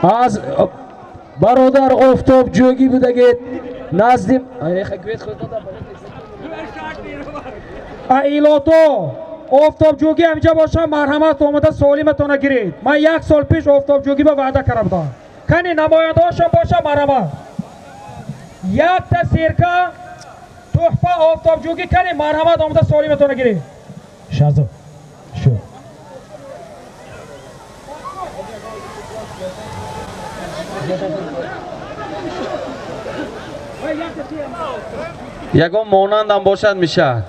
Аз бародар Офтоб ҷӯгӣ будагед назди Илото Офтобҷӯгӣ ҳаминҷа боша, марҳамат, омада солиматона гиред. Ман як сол пеш Офтобҷӯгӣ ба ваъда карда будам. Кани намояндаҳошон боша, марҳамат, якта серка тӯҳфа Офтобҷӯгӣ. Кани, марҳамат, омада солиматона гиред. Шаҳзод шу. Ягон монандам бошад, мешавад.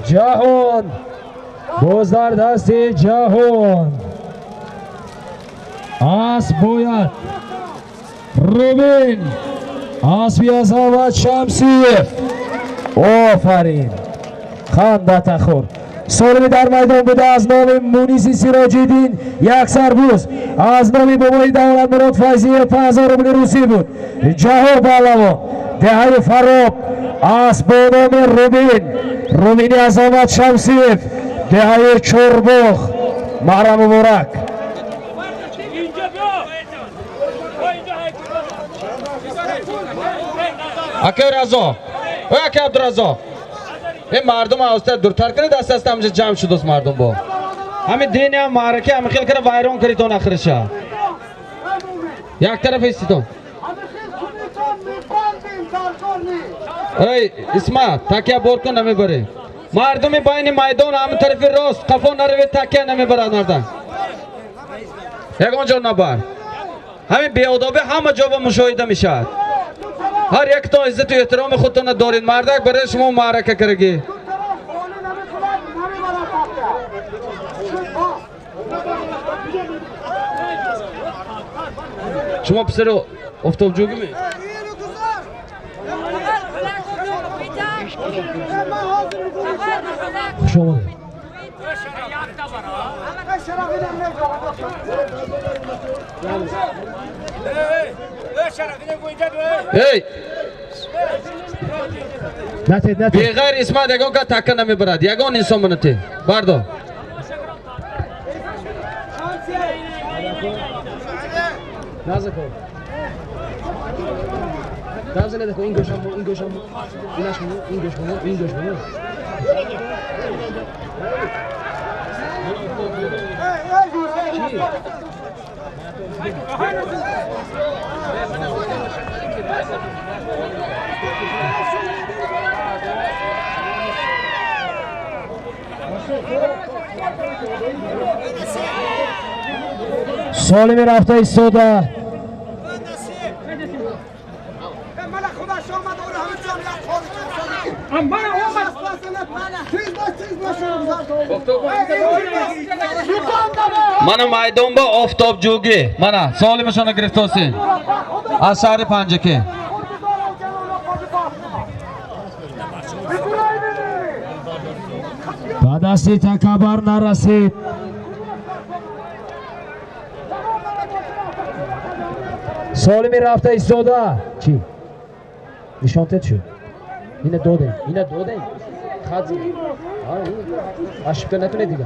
Ҷаҳон боз дар дасти Ҷаҳон асп бояд Рубин, аспи Азамат Шамсиев. Офарин, хандата хӯр. Солими дар майдон буда аз номи Муниси Сироҷиддин як сарбуз, аз номи бобои Давлатмурод Файзиев 5000 рубли русӣ буд. Ҷаҳон паҳлавон, деҳаи Фароб, асп бо номи Рубин, Рубини Азамат Шамсиев, деҳаи Чорбоғ. Маҳра муборак. Акай Разо, ой, акай Абдуразо, ин мардум оста дуртар кунед, даст даст ҳамҷа ҷамъ шудост мардум. Бо ҳамин дини ҳам маърака ҳамин хел кара вайрон каритон. Ахириша як тараф иститон. Эй, Исмат, такя бор кун, намебарӣ. Мардуми байни майдон, ҳамин тарафи рост қафо наравед, такя намебарад марда, ягон ҷо набар. Ҳамин беодобӣ ҳама ҷо ба мушоҳида мешавад. Ҳар яктон иззату эҳтироми худтонро доред. Мардак барои шумо маърака карагӣ. Шумо писари Офтобҷӯгиме? Хуш омадед. Эй! Натед, натед. Беғайр Исмат ягон ка такка намебарад, ягон инсон бинате бардор. Назакор. Наза, ин гӯшам, ин гӯшам, инаш, ин гӯш, ин гӯш. Солими рафта истода. Мана майдон ба Офтобҷӯгӣ, мана солимашона гирифтосин аз шаҳри Панҷаке. Ба дасти такабар нарасид. Солими рафта истода. Чӣ нишонтед шуд? Ина додем, ина додем. Хат ошибка накунед дига.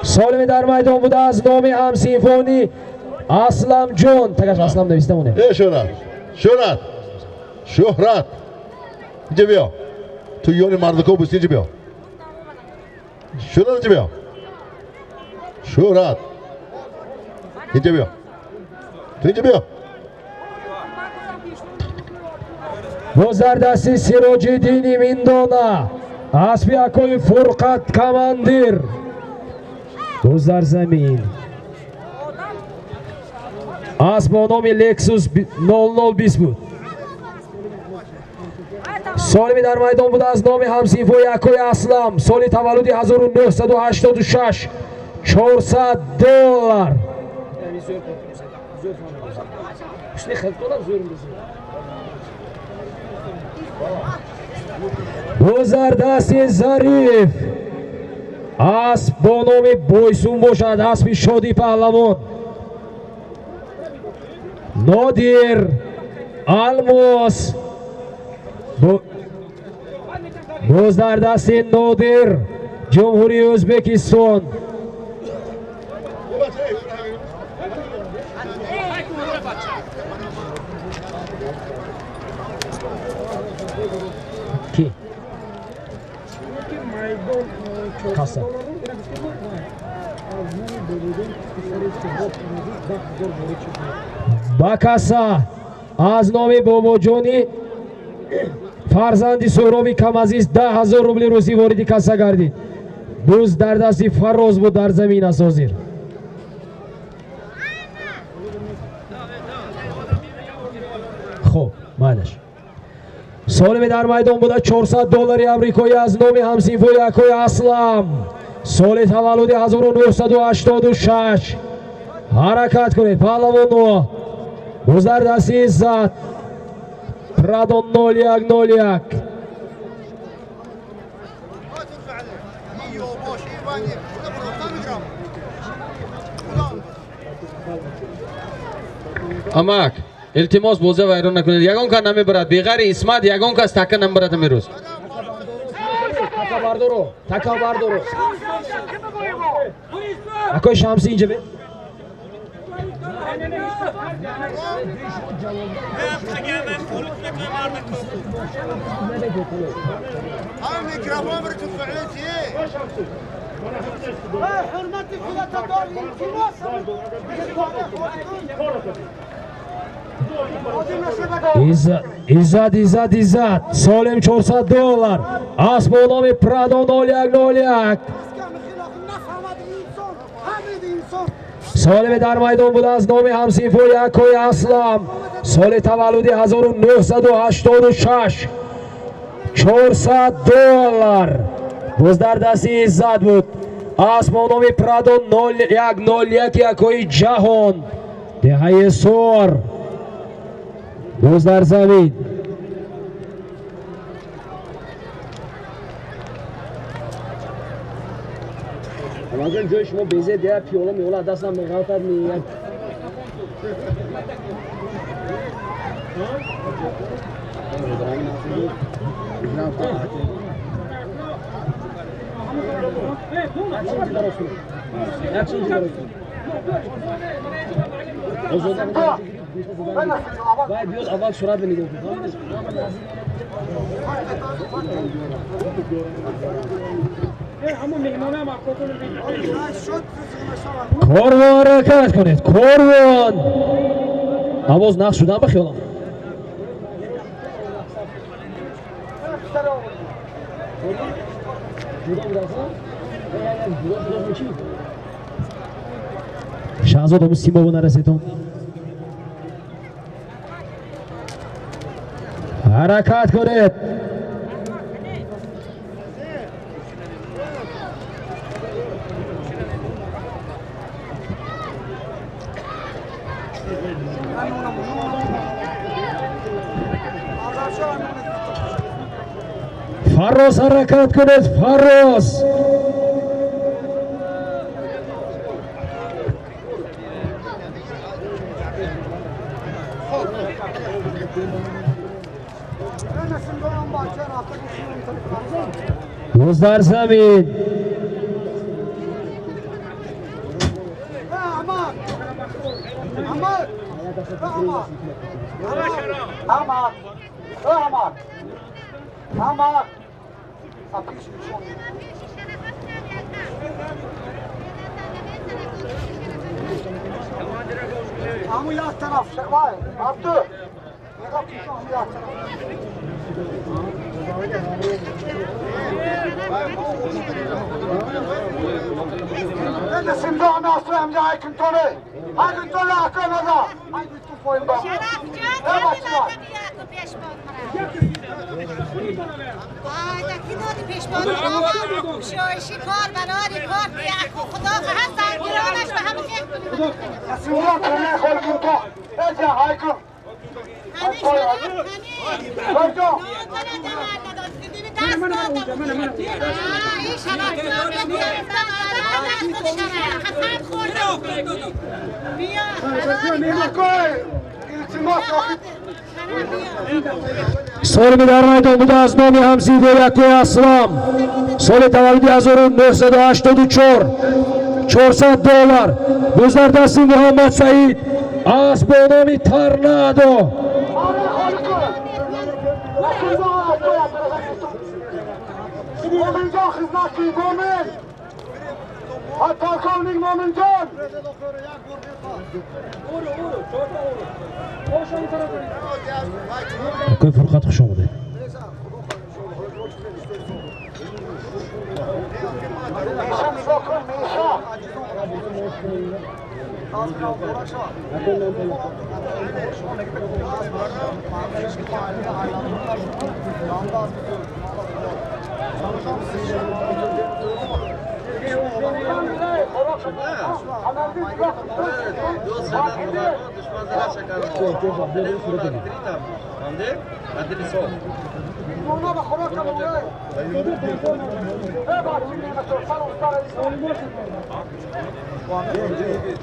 Солими дар майдон буда аз номи ҳамсинфони Асламҷон, тагаш Аслам нависта монем. Э, Шӯҳрат, Шӯҳрат, Шӯҳрат, инҷа биё. Ту ёни мардаков буст, инҷа биё. Шӯҳрат, инҷа биё. Шӯҳрат, инҷа биё, ту инҷа биё. Боз дар дасти Сироҷиддини Миндона аспи акои Фурқат командир. Боз дар замин асп бо номи Лексус 0020 буд. Солими дар майдон буда аз номи ҳамсинфои акои Аслам, соли таваллуди 1986, 400 доллар. Боз дар дасти Зариф асп бо номи Бойсун бошад, аспи Шоди паҳлавон, Нодир Алмос. Боз дар дасти Нодир. Ҷумҳурии Ӯзбекистон. Ки? Каса. Ба каса аз номи бобоҷони фарзанди Суҳроби Камазиз 10 000 рубли русӣ вориди касса гардид. Буз дар дасти Фарроз буд, дар замин аст ҳозир. Хуб, майлаш. Солими дар майдон буда 400 доллари амрикоӣ аз номи ҳамсинфои акои Аслам, соли таваллуди 1986. Ҳаракат кунед, паҳлавоно. Буз дар дасти Иззат, Прадон 0101. Амак, илтимос, боза вайрон накунед. Ягон кас намебарад. Беғайри Исмат ягон кас така намебарад амирӯз. Така бардоро, така бардоро. Акои Шамси, инҷа бе. Иззат, Иззат, Иззат. Солим 400 доллар. Асп бо номи Прадо 0101. Солими дар майдон буда аз номи ҳамсинфои акои Аслам, соли таваллуди 1986, 400 доллар. Боз дар дасти Иззат буд. Асп бо номи Прадо 0101 акои Ҷаҳон, деҳаи Сор. Боз дар замин. Рамазон, ҷои шумо безед, я пиёла меола дастам меғалтад ми як. Як чинҷи дароз кун. Озода вай биёд, аввал сурат нигоҳ кун. Корвон, ҳаракат кунед, корвон. Овоз нақш шудан ба хиёлам. Ҷудо будасан? Як ҷудо шудааст чӣ? Шаҳзод, ому симову нарасетон. Ҳаракат кунед. Фарроз, ҳаракат кунед, Фарроз. Боз дар замин. شرف جان، همین یکو پیش باد مرا. وای، دکی دادی پیش باد مرا. شایشی کار براری کار یکو خدا هست زنگیرانش به همه فکر کنیم. همه شرف همه. دست دادم. این شرف جان دست شرف قسم خوردم. بیا. Солими дар майдон буда аз номи ҳамзибоякои Аслам, соли таваллуди 1984, 400 доллар. Буздар дасти Муҳаммад Саид, асп бо номи Торнадо. Mo'minjon xizmatchi Mo'min. Polkovnik Mo'minjon. Акои Фурқат, хуш омадед. Меша нигоҳ кун, Меша.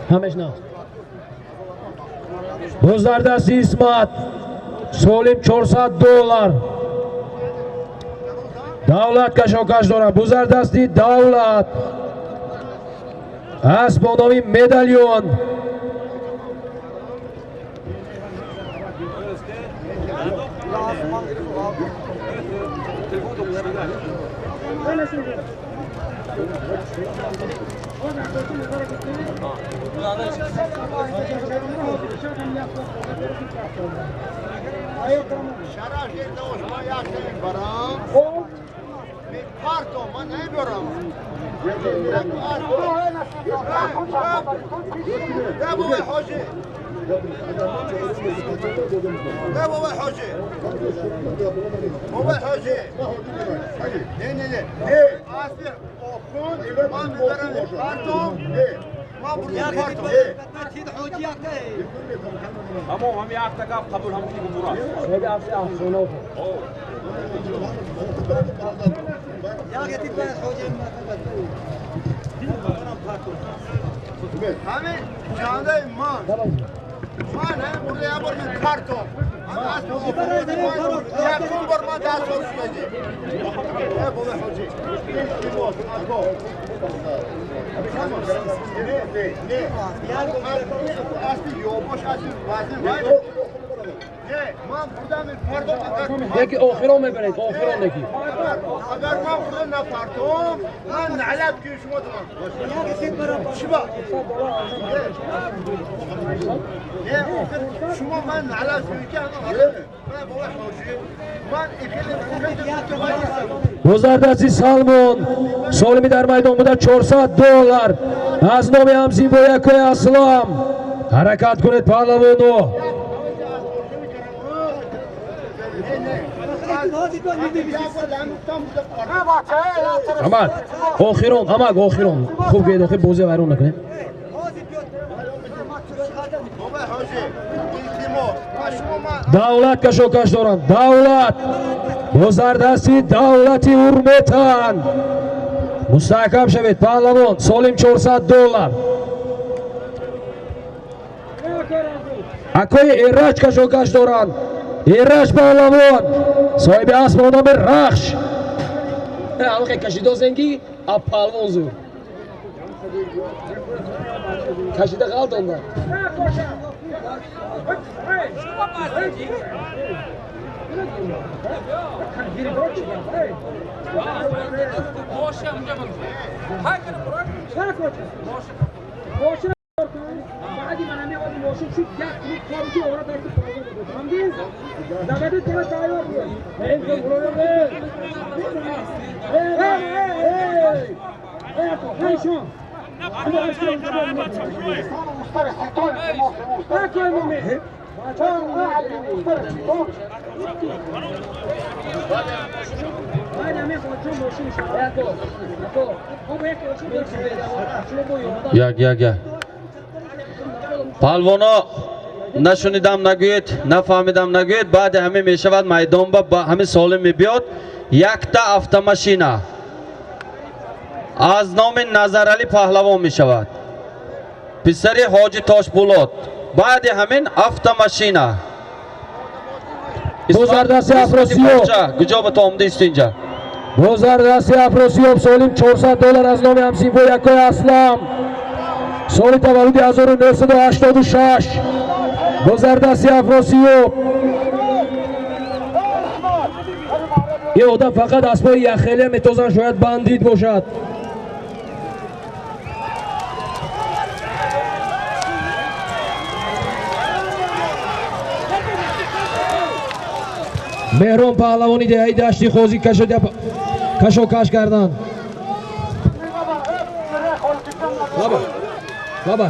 Ҳамеш на. Боз дар дасти Исмат, солим 400 доллар. Давлат кашокаш дорад. Боз дар дасти Давлат, асп бо номи Медальон. Яки охирон мебаред, охирон яки. Агар ман бурда напартом, ман налаб ки шумо дорам. Чиба? Не, шумо ман налаб ки ман бобо ҳоҷи. Ман Боз дар дасти Салмон, солими дар майдон буда, 400 доллар аз номи ҳамзимбоякои Аслам. Ҳаракат кунед, паҳлавоно. Амак, охирон, амак, охирон. Хуб гӯед, охир бозия вайрон накунем. Давлат кашокаш доранд. Давлат. Боз дар дасти Давлати Урметан. Мустаҳкам шавед, паҳлавон. Солим 400 доллар. Акои Эраҷ кашокаш доранд. Эраҷ паҳлавон, соҳиби асп бо номи Рахш. Алоқе кашидозен ки а паҳлавон зур. Кашида ғалтонда. Як як як. Палвоно нашунидам нагӯед, нафаҳмидам нагӯед, баъди ҳамин мешавад майдон ба ҳамин солим мебиёд якта автомашина аз номи Назаралӣ паҳлавон мешавад. Писари Ҳоҷи Тошбулот. Баъди ҳамин автомашина. Бозардасти Афросиёб. Куҷо ба то омада исто инҷа? Бозардасти Афросиёб солим $400 аз номи ҳамсинфои якои Аслам. Соли таваллуди 1986. Бозардасти Афросиёб. Ин одам фақат аспои яхеле метозан, шояд бандит бошад. Меҳрон паҳлавони деҳаи Дашти Қозӣ кашокаш карданд. Баба, баба.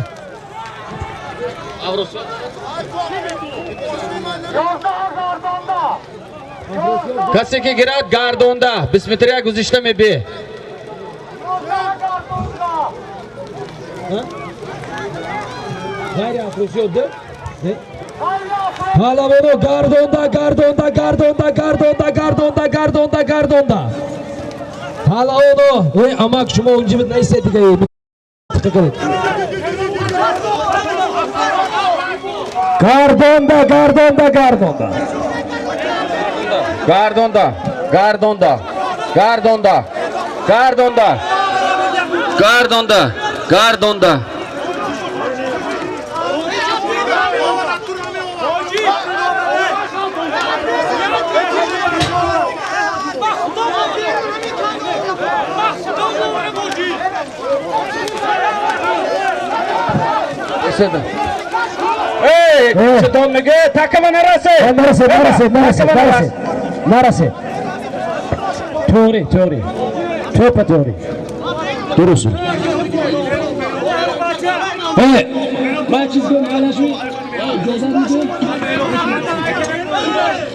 Касе ки гирад гардонда, бисметрия гузишта мебе. Ғайри Афросиёб де? Паҳлавоно гардонда, гардонда, гардонда, гардонда, гардонда, гардонда, гардонда. Паҳлавоно, ой амак, шумо унҷа наистед дига. Гардонда, гардонда, гардонда. Гардонда, гардонда, гардонда, гардонда, гардонда, гардонда. Эй, читон меге, такама нарасе. Нарасе, нарасе, нарасе, нарасе. Нарасе. Теори, теори. Топа теори. Дуруст. Эй, ман чиз гум алашу. Иҷозат медиҳам.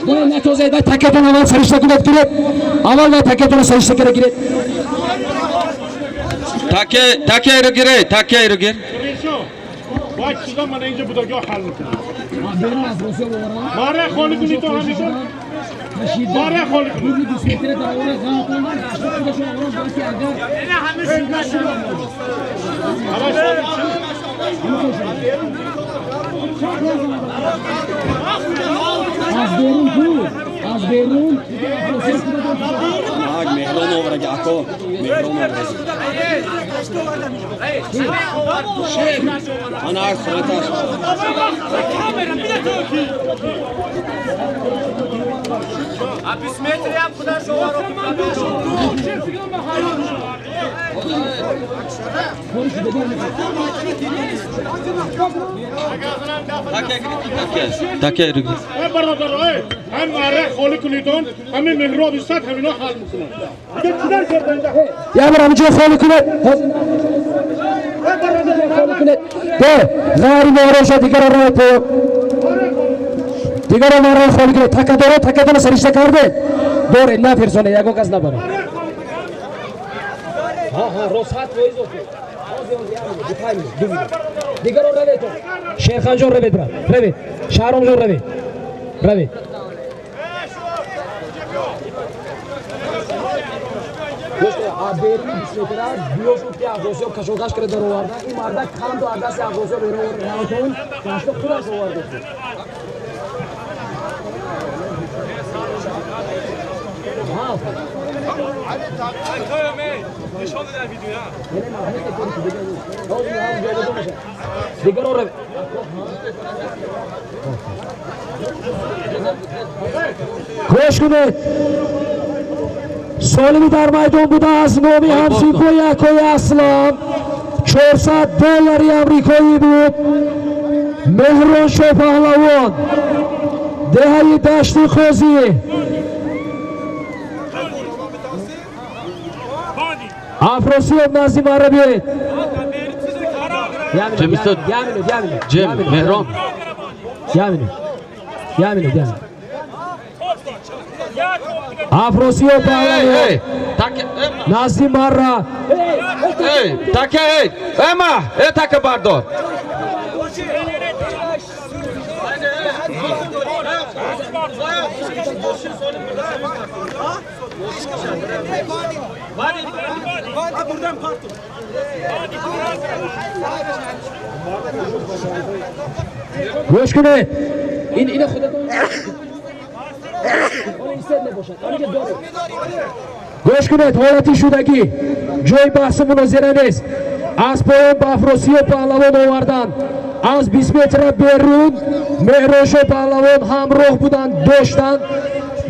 Не, натозед, вай такетон аввал саришта кунед, гиред. Аввал вай такетонро саришта кунед, гиред. Таке, такеро гиред, такеро гир. باید چیزا من اینجا بوداگاه حل میکنم. ماره خالی کنی تو همیشه. ماره خالی کنی. از بیرون کو از بیرون مهران آورد اکا مهران آورد انا خونتش Таке رو ای برادر ای هم ماره خالی کنیدون همین مهراب استاد همینا حل میکنن. دیگه چیکار کردن اینجا؟ یه بار همینجا خالی کنید. خالی کنید. ده غیر مهران شد دیگر رو تو دیگر مهران خالی کنید. تکه داره تکه داره سرشته کرده. داره نه فرسانه یکو کس نبره. ها ها رسخت وایز دیگر رو روید تو. شیرخان جان روید برا. روید. شهرام جان روید. روید. بیرون 20 متر بیو شد که افراسیاب کشاکش کرده در آورده. این مردک کم دو دست افراسیاب بیرون آورده. نهایتاً دست خودش آورده. گوش کنید. سالمی در میدان بوده از نامی همسینکو یکای اسلام $400 امریکایی بود. مهران شاه پهلوان دهه دشت قاضی. افراسیاب نزدی مرا بیارید. جیم مهران یامینه افراسیاب پهلوان نزدی مرا. تکه ای اما ای تکه بردار. گوش کنید. این خودتون сет мебошад. Ҳамиҷа дорем. Гӯш кунед, ҳолати шудагӣ ҷои баҳсу мунозира нест. Аз поён ба Афросиёб паҳлавон оварданд. Аз 20 метра берун Меҳрошо паҳлавон ҳамроҳ буданд, доштанд.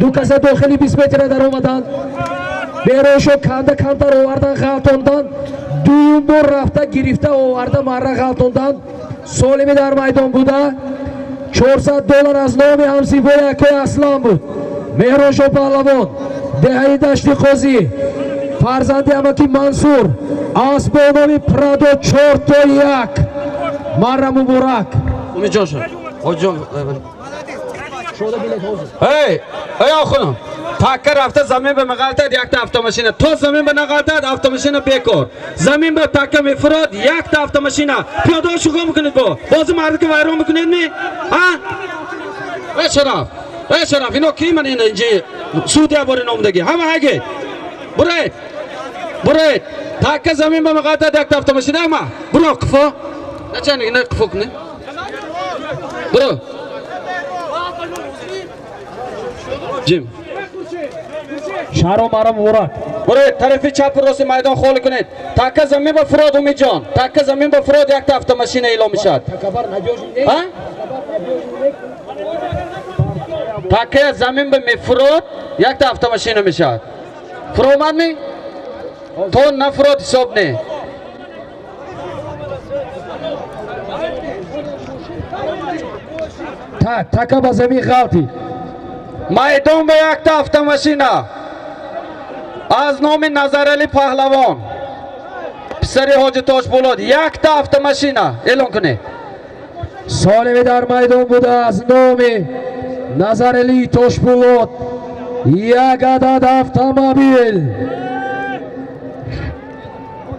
Ду каса дохили 20 метра даромаданд. Меҳрошо канда камтар овардан, ғалтонданд. Дуюм бор рафта гирифта оварда марра ғалтонданд. Солими дар майдон буда. $400 аз номи ҳамсинфои акои Аслан буд. Меҳрошо паҳлавон, деҳаи Дашти Қозӣ, фарзанди амаки Мансур, асб бо номи Прадо 4-1. Марра муборак. Умидҷон шуд. Ҳоҷиҷон. Шода билет ҳозир. Эй, эй охунум. Такка рафта замин ба меғалтад якта автомашина. То замин ба нағалтад автомашина бекор. Замин ба такка мефурод якта автомашина. Пиёдаҳо шуғл мекунед бо. Бози мардака вайрон мекунед ми? Ҳа? Эй Шараф. Эй Шараф, ино ки ман ина инҷи судия бори номдагӣ. Ҳама ҳаги. Буред. Буред. Такка замин ба меғалтад якта автомашина ама. Буро қифо. Начальник, ина қифо кунед. Буро. Ҷим. Шаҳром, марра муборак. Буред, тарафи чапу рости майдон холӣ кунед. Такка замин ба фурод, Умидҷон. Такка замин ба фурод якта автомашина эълон мешавад. Такабар надёжный не? Ҳа? Такка замин ба мефурод якта автомашина мешавад. Фуромад ми? То нафурод ҳисоб не. Така ба замин ғалтид. Майдон ба якта автомашина аз номи Назарали паҳлавон, писари ҳоҷи Тошболот, якта автомашина эълон кунед. Солими дар майдон буда аз номи Назарали Тошболот як адад автомобил.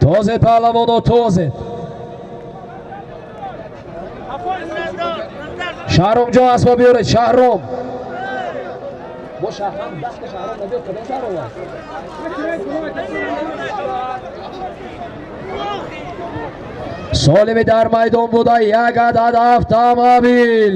Тозед паҳлавоно, тозед. Шаҳромҷон, асбоб биёред, Шаҳром. Бо Шаҳром, даста Шаҳром набиёд, кадом Шаҳром аст? Солими дар майдон буда як адад автомобил.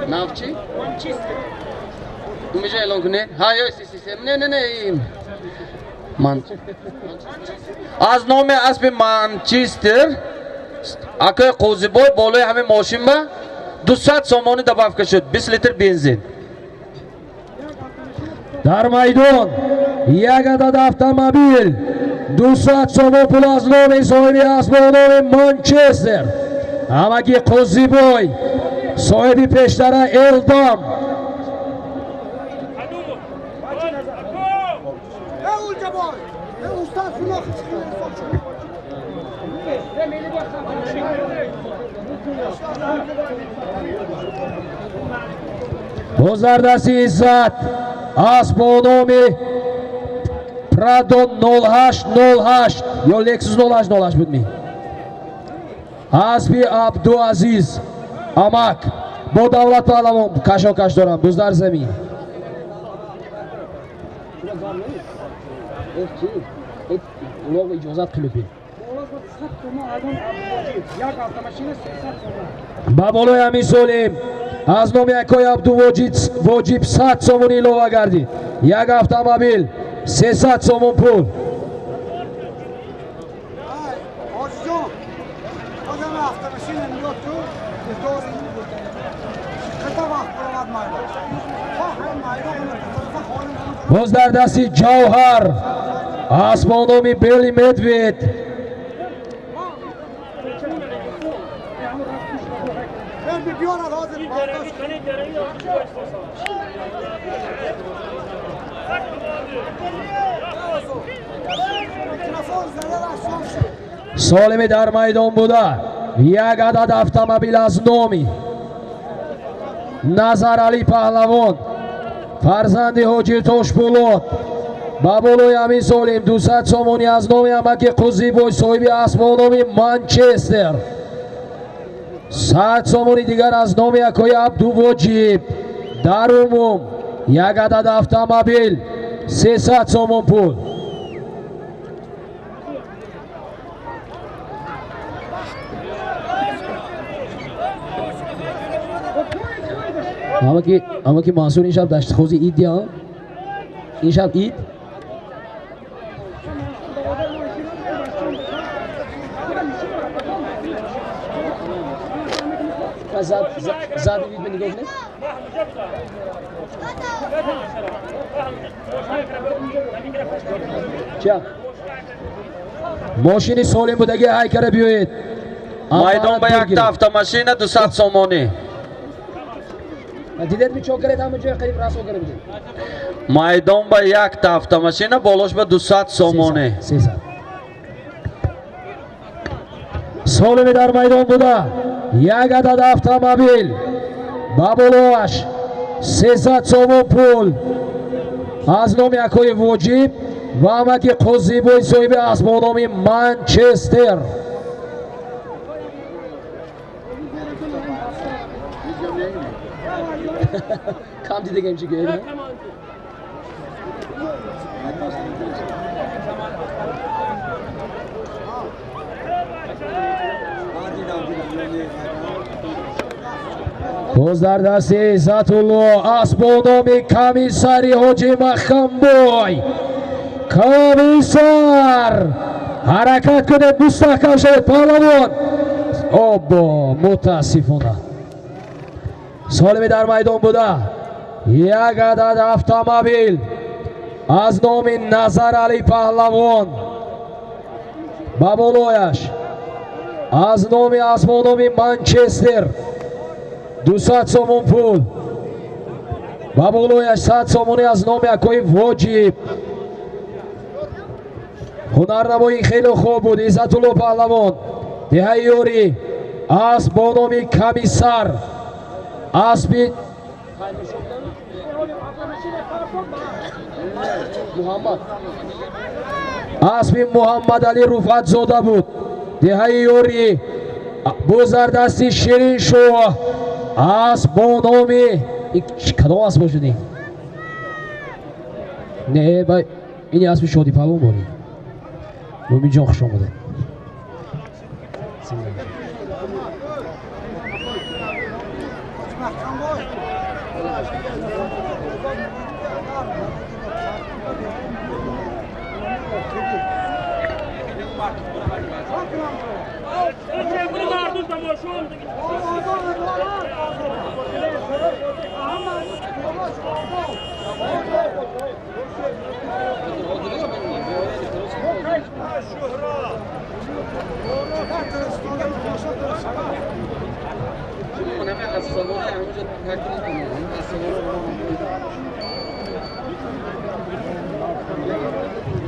Навчи? Умиҷа эълон кунед. Ҳа, ё, си, си, си. Не, не, не. Ман. Аз номи аспи Манчестер акои Қӯзибой болои ҳамин мошин ба 200 сомонӣ добавка шуд, 20 литр бензин. Дар майдон як адад автомобил, 200 сомон пул аз номи соҳиби асб бо номи Манчестер, ҳамагӣ Қӯзибой, соҳиби пештара Элдам. Боз дар дасти Иззат асб бо номи Прадо 0808 ё Лексус 0808 буд ми? Асби Абдуазиз амак бо Давлат паҳлавон кашокаш доранд. Боз дар замин. Иҷозат қилупи. Ба болои ҳамин солим аз номи акои Абдувоҷид воҷиб 100 сомон илова гардид. Як автомобил, 300 сомон пул. Боз дар дасти Ҷавҳар асб бо номи Бели Медвед. Солими дар майдон буда як адад автомобил аз номи Назаралӣ Паҳлавон, фарзанди ҳоҷи Тошпулот, ба болои ҳамин солим 200 сомонӣ аз номи амаки Қузибой, соҳиби асп бо номи Манчестер, 100 сомонӣ дигар аз номи акои Абдувоҷиб. Дар умум як адад автомобил 300 сомон пул. Амаки Мансур ин шаб даштихози ид я? Ин шаб ид? Зад ид нигоҳ кунед. Ча? Мошини солим будаги ҳайкара биёед. Майдон ба якта автомашина 200 сомонӣ. Дидед ми чо каред, ҳама ҷоя қариб расо карда будед. Майдон ба якта автомашина болош ба 200 сомонӣ. 300. Солими дар майдон буда як адад автомобил ба болоаш 300 сомон пул аз номи акои Воҷиб ва амаки Қозибой, соҳиби асп бо номи Манчестер. Кам дидагем чӣ гӯед? Боз дар дасти Иззатулло асп бо номи Комиссари ҳоҷи Маҳкамбой. Комиссар, ҳаракат кунед, мустаҳкам шавед паҳлавон. Обо, мутаассифона. Солими дар майдон буда як адад автомобил аз номи Назаралӣ Паҳлавон, ба болояш аз номи асп бо номи Манчестер 200 сомон пул, ба болояш 100 сомонӣ аз номи акои Воҷиб. Ҳунарнамоӣ хеле хуб буд Иззатулло Паҳлавон. Деҳаи Ёрӣ, асп бо номи Комиссар, аспи аспи Муҳаммадалӣ Руфъатзода буд. Деҳаи Ёрӣ, боз дар дасти Шириншоҳ асп бо номи кадом асп бошад ин? Не, ини аспи Шоди Паҳлавон борӣ. Муминҷон, хуш омадед.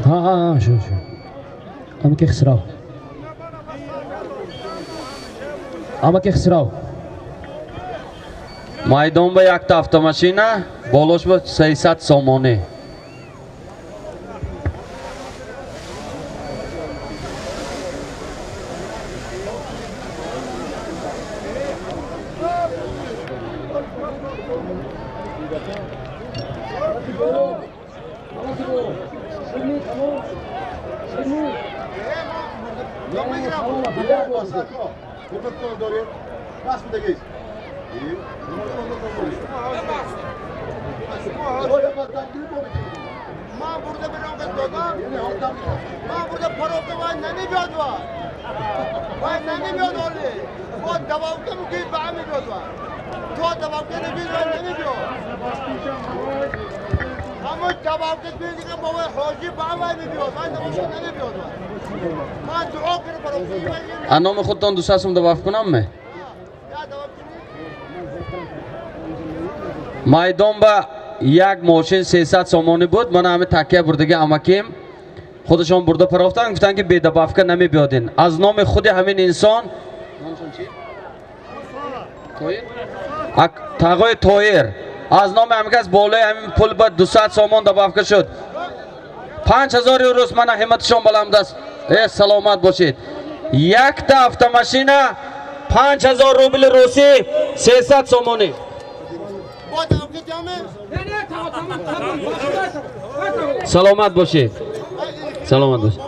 ها شو شو амаки Хисрав, амаки Хисрав. Майдон ба якта автомашина болош ба 300 сомонӣ. من برده برام دادم، من برده پروفته باید نمیبیاد باید نمیبیاد آلی باید دوام که میگید به هم میبیاد تا دوام که نمیبیاد باید نمیبیاد همون دوام که بیاد دیگه بابای حاجی به هم باید میبیاد باید دوام که نمیبیاد من دعا کنم پروفته. از نام خودتان 200 سوم دوام کنم می؟ Майдон ба як мошин 300 сомонӣ буд. Мана ҳами такя бурдаги амаким Худашон бурда парофтанд, гуфтанд ки бедобавка намебиёдин. Аз номи худи ҳамин инсон тағои Тоир аз номи ҳамин кас болои ҳамин пул ба 200 сомон добавка шуд. 5000 рус мана ҳимматашон баланд аст. Саломат бошед. Якта автомашина 5000 рубли русӣ 300 сомонӣ. Саломат бошед. Саломат бошед.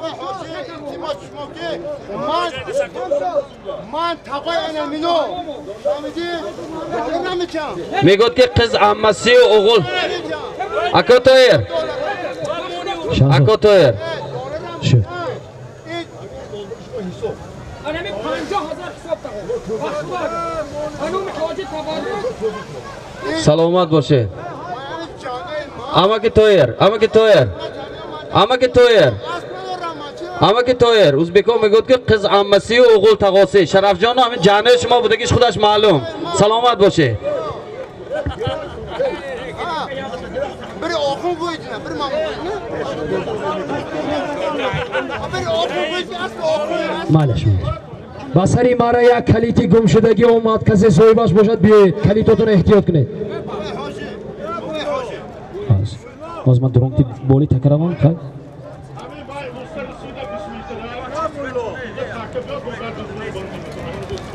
Мегӯяд ки қиз аммасию оғул. Ако Тоир. Ако Тоир. Саломат бошед. Амаки Тоир, амаки Тоир. Амаки Тоир. Амаки Тоир, ӯзбекҳо мегӯяд ки қиз аммасию оғул тағоси. Шарафҷон ҳамин ҷаънаи шумо будагиш худаш маълум. Саломат бошед. Малеш. Ба сари мара як калити гумшудагӣ омад, касе соҳибаш бошад биёед, калитотон эҳтиёт кунед. Боз ман дурунгти боли такаравам хай.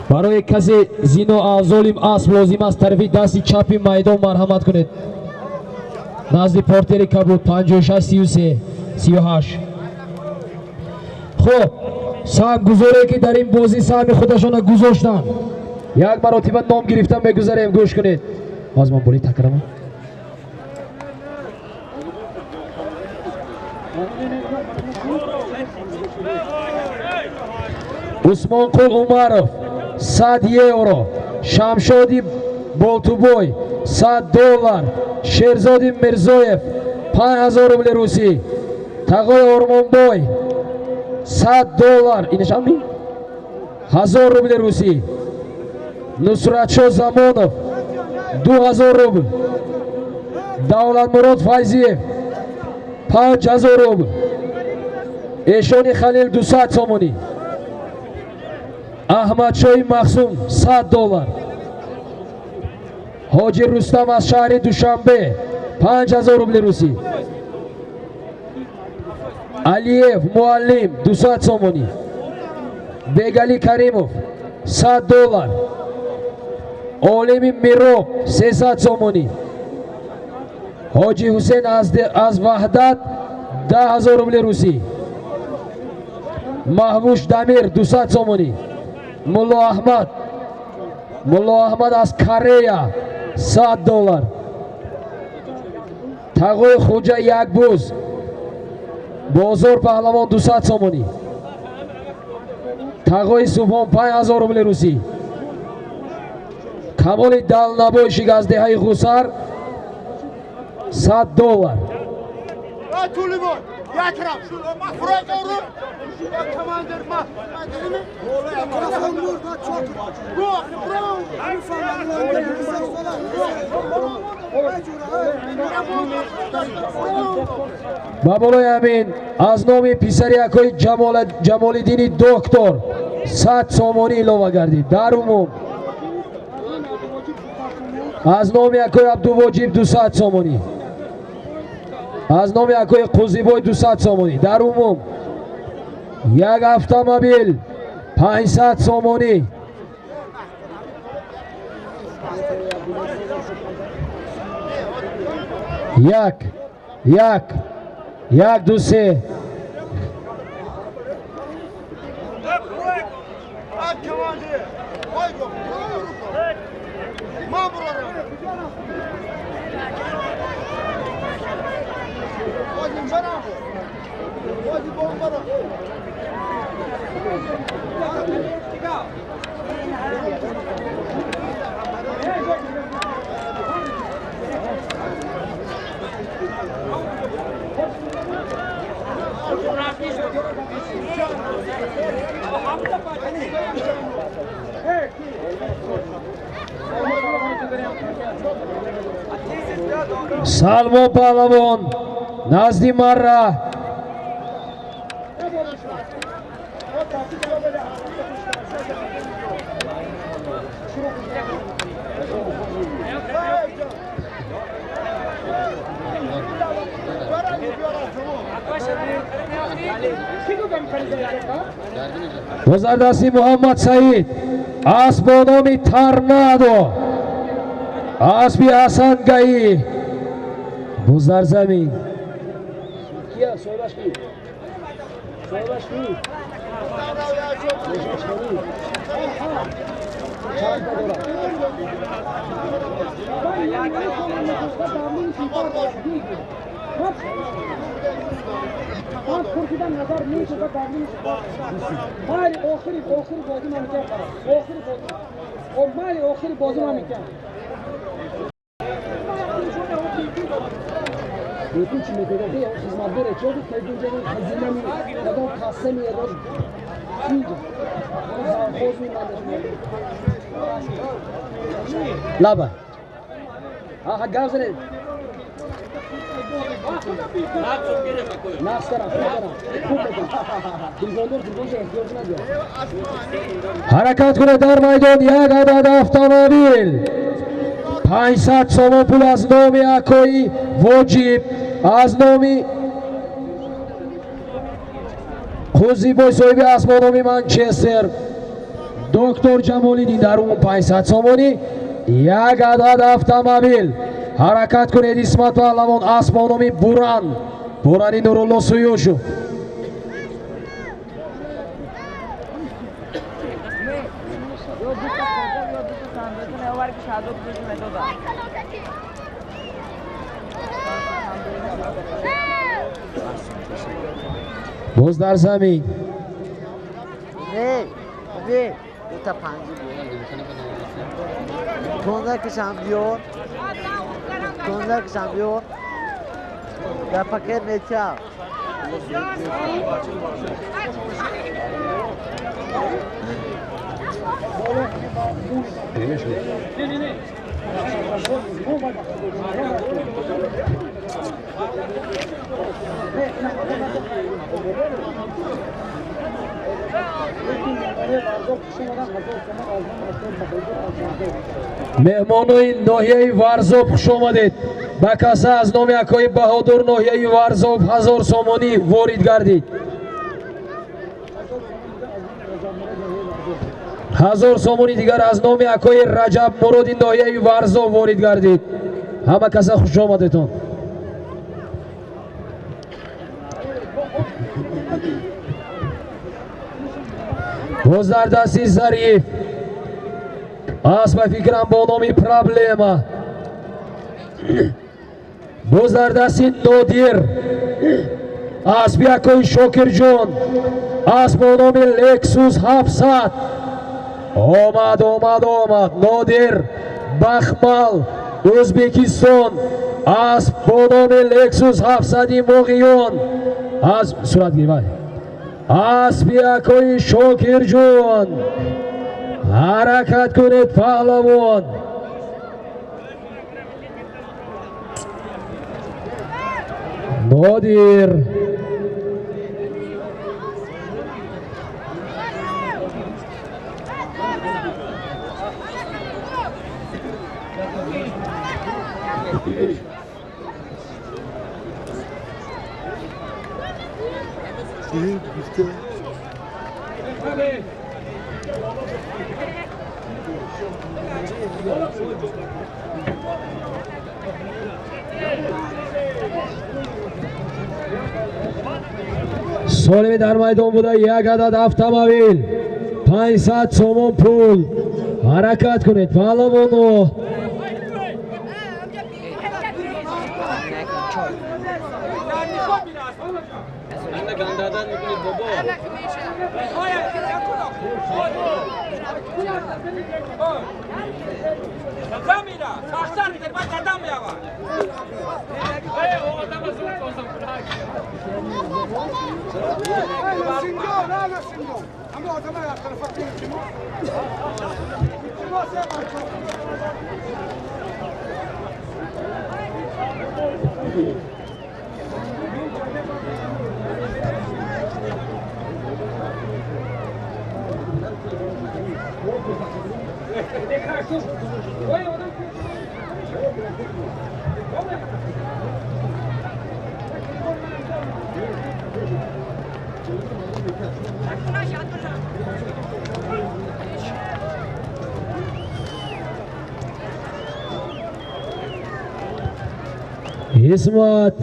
Барои касе зино азолим асб лозим аст, тарафи дасти чапи майдон марҳамат кунед. Назди портери кабуд 56 33 38. Хуб, саҳмгузоре ки дар ин бозӣ саҳми худашонро гузоштанд, як маротиба ном гирифта мегузарем, гӯш кунед. Боз ман боли такаравам. Усмонқул Умаров 100 евро, Шамшоди Болтубой 100 доллар, Шерзоди Мирзоев 5000 рубли русӣ, Тағои Ормонбой 100 доллар, инашами 1000 рубли русӣ, Нусратшо Замонов 2000 рубл, Давлатмурод Файзиев 5000 рубл, Эшони Халил 200 сомонӣ, Аҳмадшоҳи Махсум 100 доллар, Ҳоҷи Рустам аз шаҳри Душанбе 5000 рубли русӣ, Алиев Муаллим 200 сомонӣ, Бегали Каримов 100 доллар, Олими Мироб 300 сомонӣ, Ҳоҷи Ҳусейн аз Ваҳдат 10000 рубли русӣ, Маҳвуш Дамир 200 сомонӣ, Мулло Аҳмад аз Корея 100 доллар, Тағои Хуҷа Якбуз Бозор Паҳлавон 200 сомонӣ, Тағои Субҳон 5000 рубли русӣ, Камоли Далнабой аз деҳаи Ғусар 100 доллар. Ба болои ҳамин аз номи писари акои Ҷамолиддини доктор 100 сомонӣ илова гардид. Дар умум аз номи акои Абдувоҷиб 200 сомонӣ, аз номи акои Қузибой 200 сомонӣ. Дар умум як автомобил 500 сомонӣ. Як, як, як, ду, се. Салмон Паҳлавон назди марра Боз дар дасти Муҳаммад Саид асп бо номи Торнадо, аспи Ҳасангаӣ. Боз дар замин. Кия соҳибаш ки? Соҳибаш ки? Чанд та дорад? من پرسیدم نظر نیست و برنامه مال آخری آخری بازی من میکنم، آخری بازی و مال آخری بازی من میکنم. بهتون چی میگم؟ که خدمتگار چه بود؟ که اینجا خزینه می کدام کاسه می روز اینجا خوز می لبا ها گاو زنید. نفس کردم، خوب کردم، خوب کردم. تلفن تلفن احتیاج ندارم. ҳаракат кунед дар майдон як адад автомобил. 500 сомон пул аз номи акои Воҷиб, аз номи Қӯзибой соҳиби асп бо номи Манчестер, доктор Ҷамолиддин дар он 500 сомонӣ як адад автомобил. Ҳаракат кунед Исмат Паҳлавон, асп бо номи Буран, Бурани Нурулло Суюшев. Боз дар замин. Не, не, تا پنجی بود. تندکش هم بیار، تندکش هم بیار. در پاکت میتیا. Меҳмонои ноҳияи Варзоб хуш омадед. Ба каса аз номи акои Баҳодур ноҳияи Варзоб 1000 сомонӣ ворид гардид. 1000 сомонӣ дигар аз номи акои Раҷаб Муроди ноҳияи Варзоб ворид гардид. Ҳама каса хуш омадетон. Боз дар дасти Зариф асп ба фикрам бо номи Проблема. Боз дар дасти Нодир аспи акои Шокирҷон, асп бо номи Лексус 700. Омад, омад, омад. Нодир Бахмал, Ӯзбекистон, асп бо номи Лексус 700 Моғиён. Аз сурат гирвай. Аспи акои Шокирҷон. Ҳаракат кунед паҳлавон. Нодир. Солими дар майдон буда як адад автомобил, 500 сомон пул. Ҳаракат кунед паҳлавоно. Исмат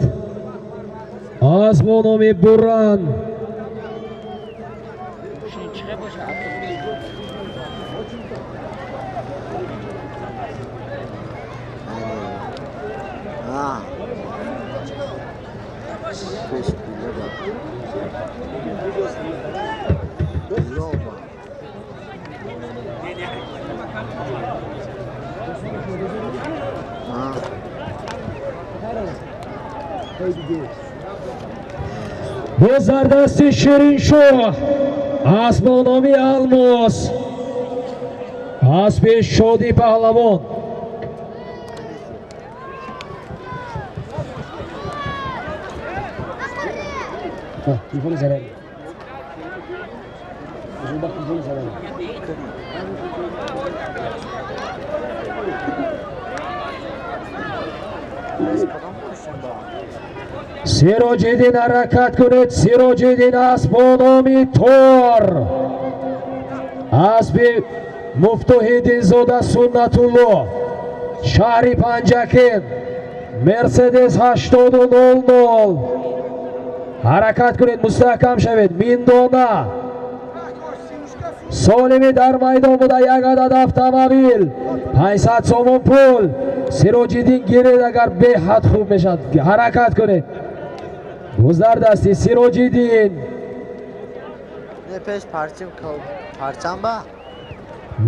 аз бо номи Буран. Боз дар дасти Шириншоҳ асп бо номи Алмос, аспи Шоди паҳлавон. Сироҷиддин ҳаракат кунед. Сироҷиддин асп бо номи Тор, аспи Муфтуҳиддинзода Суннатулло, шаҳри Панҷакент, Мерседес 8000. Ҳаракат кунед, мустаҳкам шавед. Миндона солими дар майдон буда, як адад автомобил, 500 сомон пул. Сироҷиддин гиред, агар беҳад хуб мешавад. Ҳаракат кунед. Боз дар дасти Сироҷиддин. Пеш парчам ба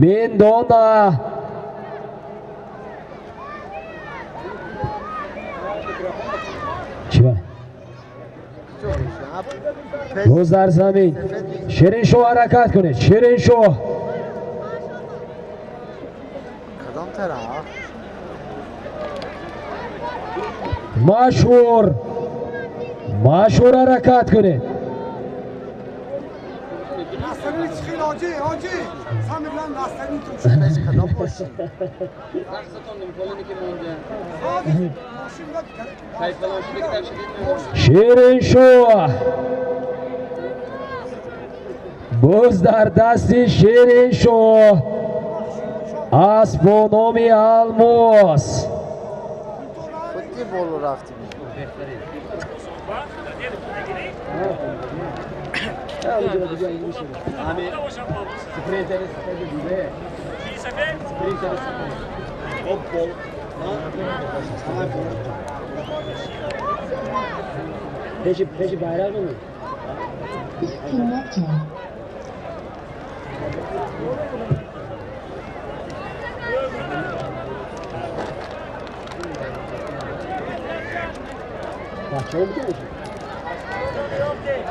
Миндона. Чӣ? Боз дар замин. Шириншоҳ ҳаракат кунед. Шириншоҳ. Кадом тараф? Машҳур. Машҳур ҳаракат кунед. Шириншоҳ. Боз дар дасти Шириншоҳ асп бо номи Алмос.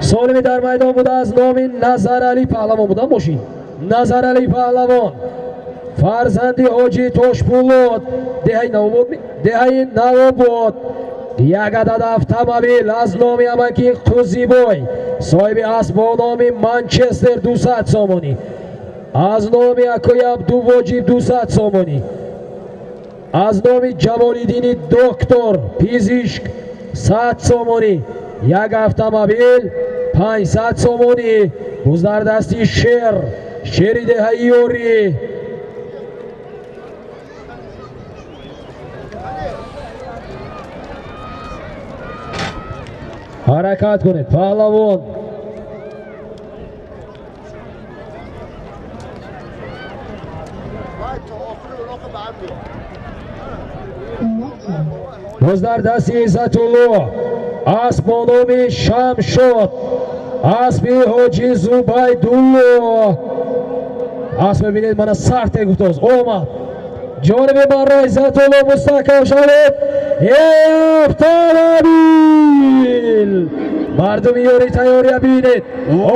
Солими дар майдон буда аз номи Назаралӣ паҳлавон буда мошин. Назаралӣ паҳлавон, фарзанди ҳоҷи Тошпулот, деҳаи Навобод, деҳаи Навобод. Як адад автомобил аз номи амаки Қузибой, соҳиби асп бо номи Манчестер 200 сомонӣ, аз номи акои Абдувоҷиб 200 сомонӣ, аз номи Ҷамолиддини доктор пизишк 100 сомонӣ, як автомобил 500 сомонӣ. Боз дар дасти Шер, шери деҳаи Ёрӣ. Ҳаракат кунед паҳлавон. Боз дар дасти Иззатулло асп бо номи Шамшод, аспи ҳоҷи Зубайдулло. Асп мебинед, мана сарте гуфтоз омад. Ҷониби барра Иззатулло мустаҳкам шавед. Автомобил. Мардуми ёри тайёрия бинед.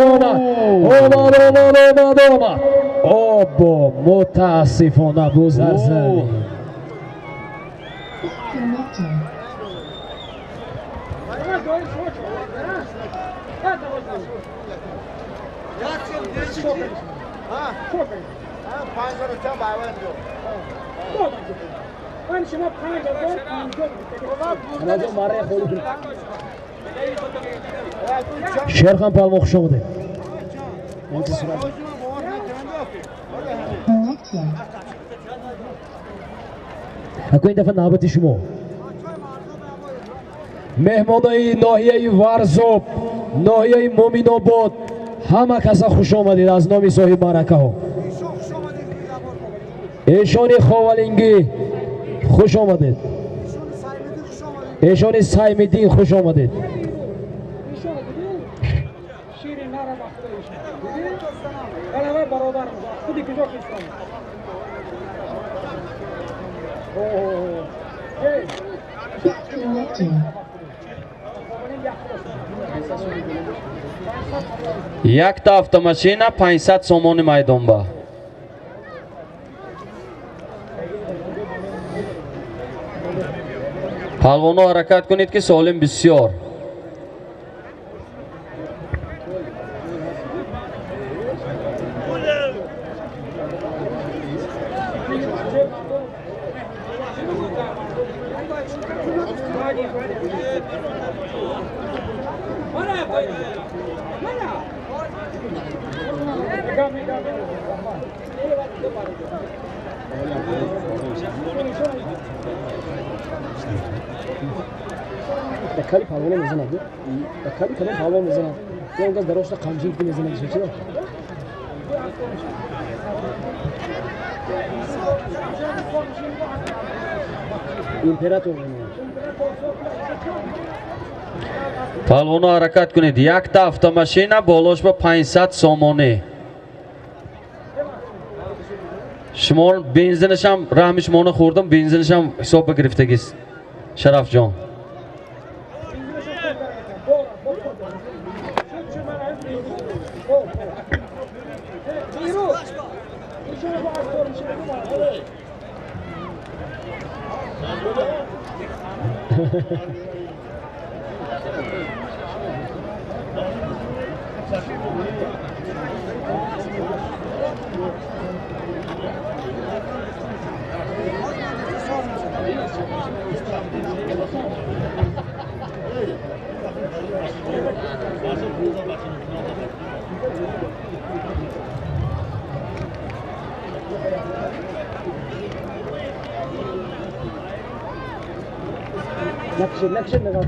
Омад, омад, омад, омад, омад. Обо, мутаассифона боз дар замин. Шерхан палвон, хуш омадед. Ако ин дафъа навбати шумо. Меҳмонои ноҳияи Варзоб, ноҳияи Муминобод, ҳама каса хуш омадед аз номи соҳиб маъракаҳо. Эшони Ховалингӣ хуш омадед. Эшони Саймиддин хуш омадед. Якта автомашина 500 сомони майдонба. Палвоно ҳаракат кунед ки солим бисёр. Кали палвона мезанад, кали кадом палвон мезанад? Я он газ дарошта қамчин ки мезанад, чӣ? Император. Палвоно ҳаракат кунед. Якта автомашина болош ба 500 сомонӣ. Шумо бензинашам раҳми шумоно хӯрдам, бензинашам ҳисоб ба гирифтагист. Шарафҷон. Nakşid نگاه.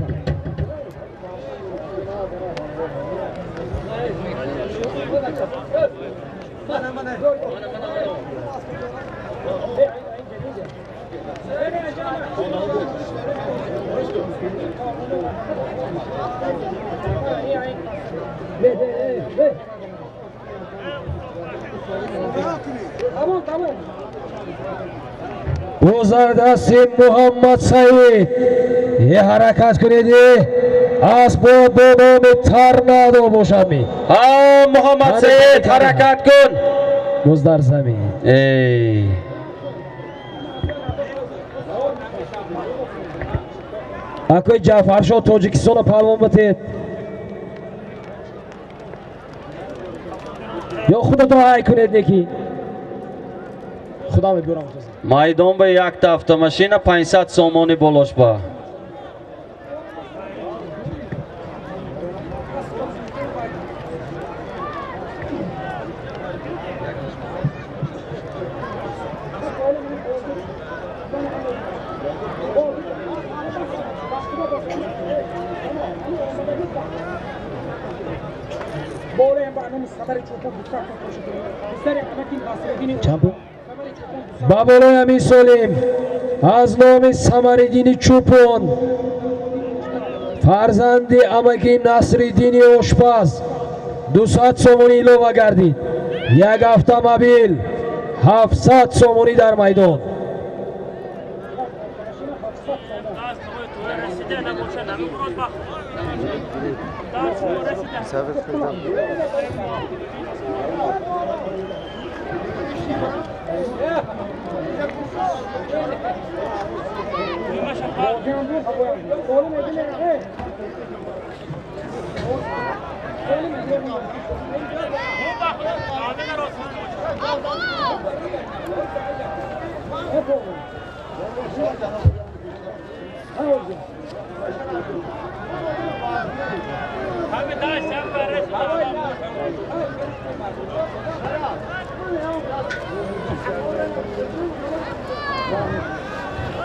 Бозардасти Муҳаммад Саид, е ҳаракат кунед, асбоб бо номи Торнадо бошад ми. Ҳа, Муҳаммад Саид, ҳаракат кун. Боз дар замин. Эй. Акои Ҷаъфаршоҳ, Тоҷикистона палвон батед. Ё худатон ҳай кунед неки. Худам мебурам. Майдон ба якта автомашина 500 сомонӣ болош ба. Ба болои ҳамин солим аз номи Самариддини Чӯпон, фарзанди амаки Насриддини ошпаз, 200 сомонӣ илова гардид. Як автомобил 700 сомонӣ дар майдон.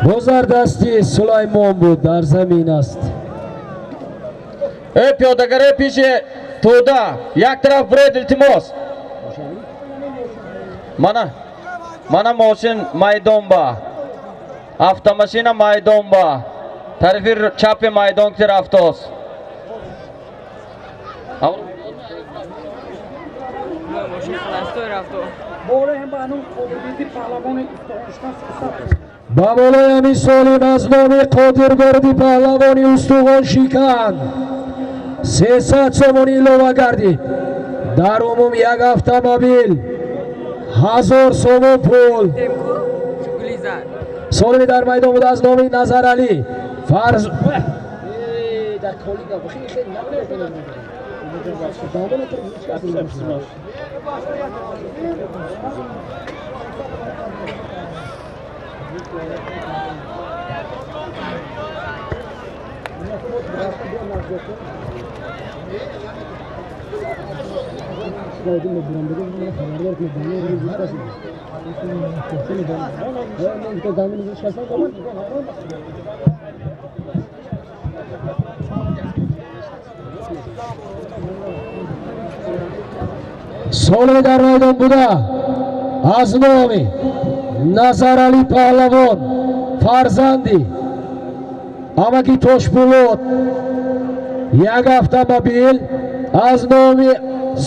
Боз дар дасти Сулаймон буд, дар замин аст. Э, пиёдагаре пеши тӯда як тараф буред, илтимос. Мана мошин майдон ба, автомашина майдон ба, тарафи чапи майдон ки рафтост. Ба болои ҳамин солим аз номи Қодирберди паҳлавони устухон шикан 300 сомонӣ илова гардид. Дар умум як автомобил, 1000 сомон пул. Солими дар майдон буда аз номи Назаралӣ фарз. Солими дар майдон буда аз номи Назаралӣ паҳлавон, фарзанди амаки Тошбулот, як автомобил, аз номи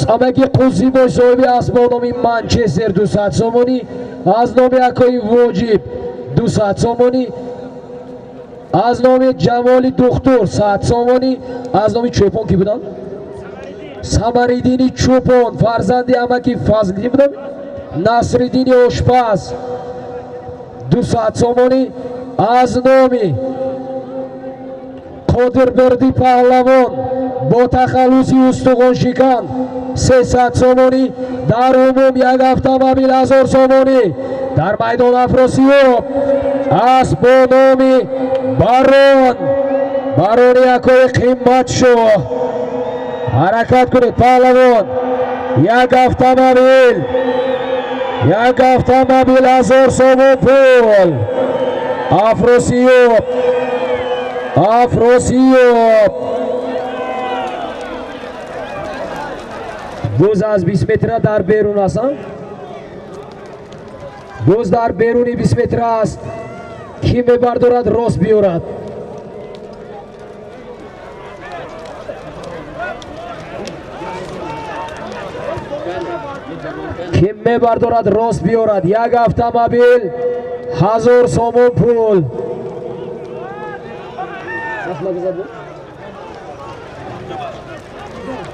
амаки Қусимбой соҳиби асб бо номи Манчестер 200 сомонӣ, аз номи акои Воҷиб 200 сомонӣ, аз номи Ҷамоли духтур 100 сомонӣ, аз номи Чӯпон ки буданд? Самариддини Чӯпон, фарзанди амаки Фазлиддин будам, Насриддини ошпаз 200 сомонӣ, аз номи Қодирберди паҳлавон бо тахаллуси устухоншикан 300 сомонӣ. Дар умум як автомобил, 1000 сомонӣ. Дар майдон Афросиёб, асб бо номи Барон, Барони акои Қиматшоҳ. Ҳаракат кунед, паҳлавон. Як автомобил, як автомобил, 1000 сомон пул. Афросиёб, Афросиёб боз аз 20 метра дар берун аст, боз дар беруни 20 метра аст. Кӣ мебардорад, рост биёрад. Кӣ мебардорад, рост биёрад. Як автомобил, 1000 сомон пул.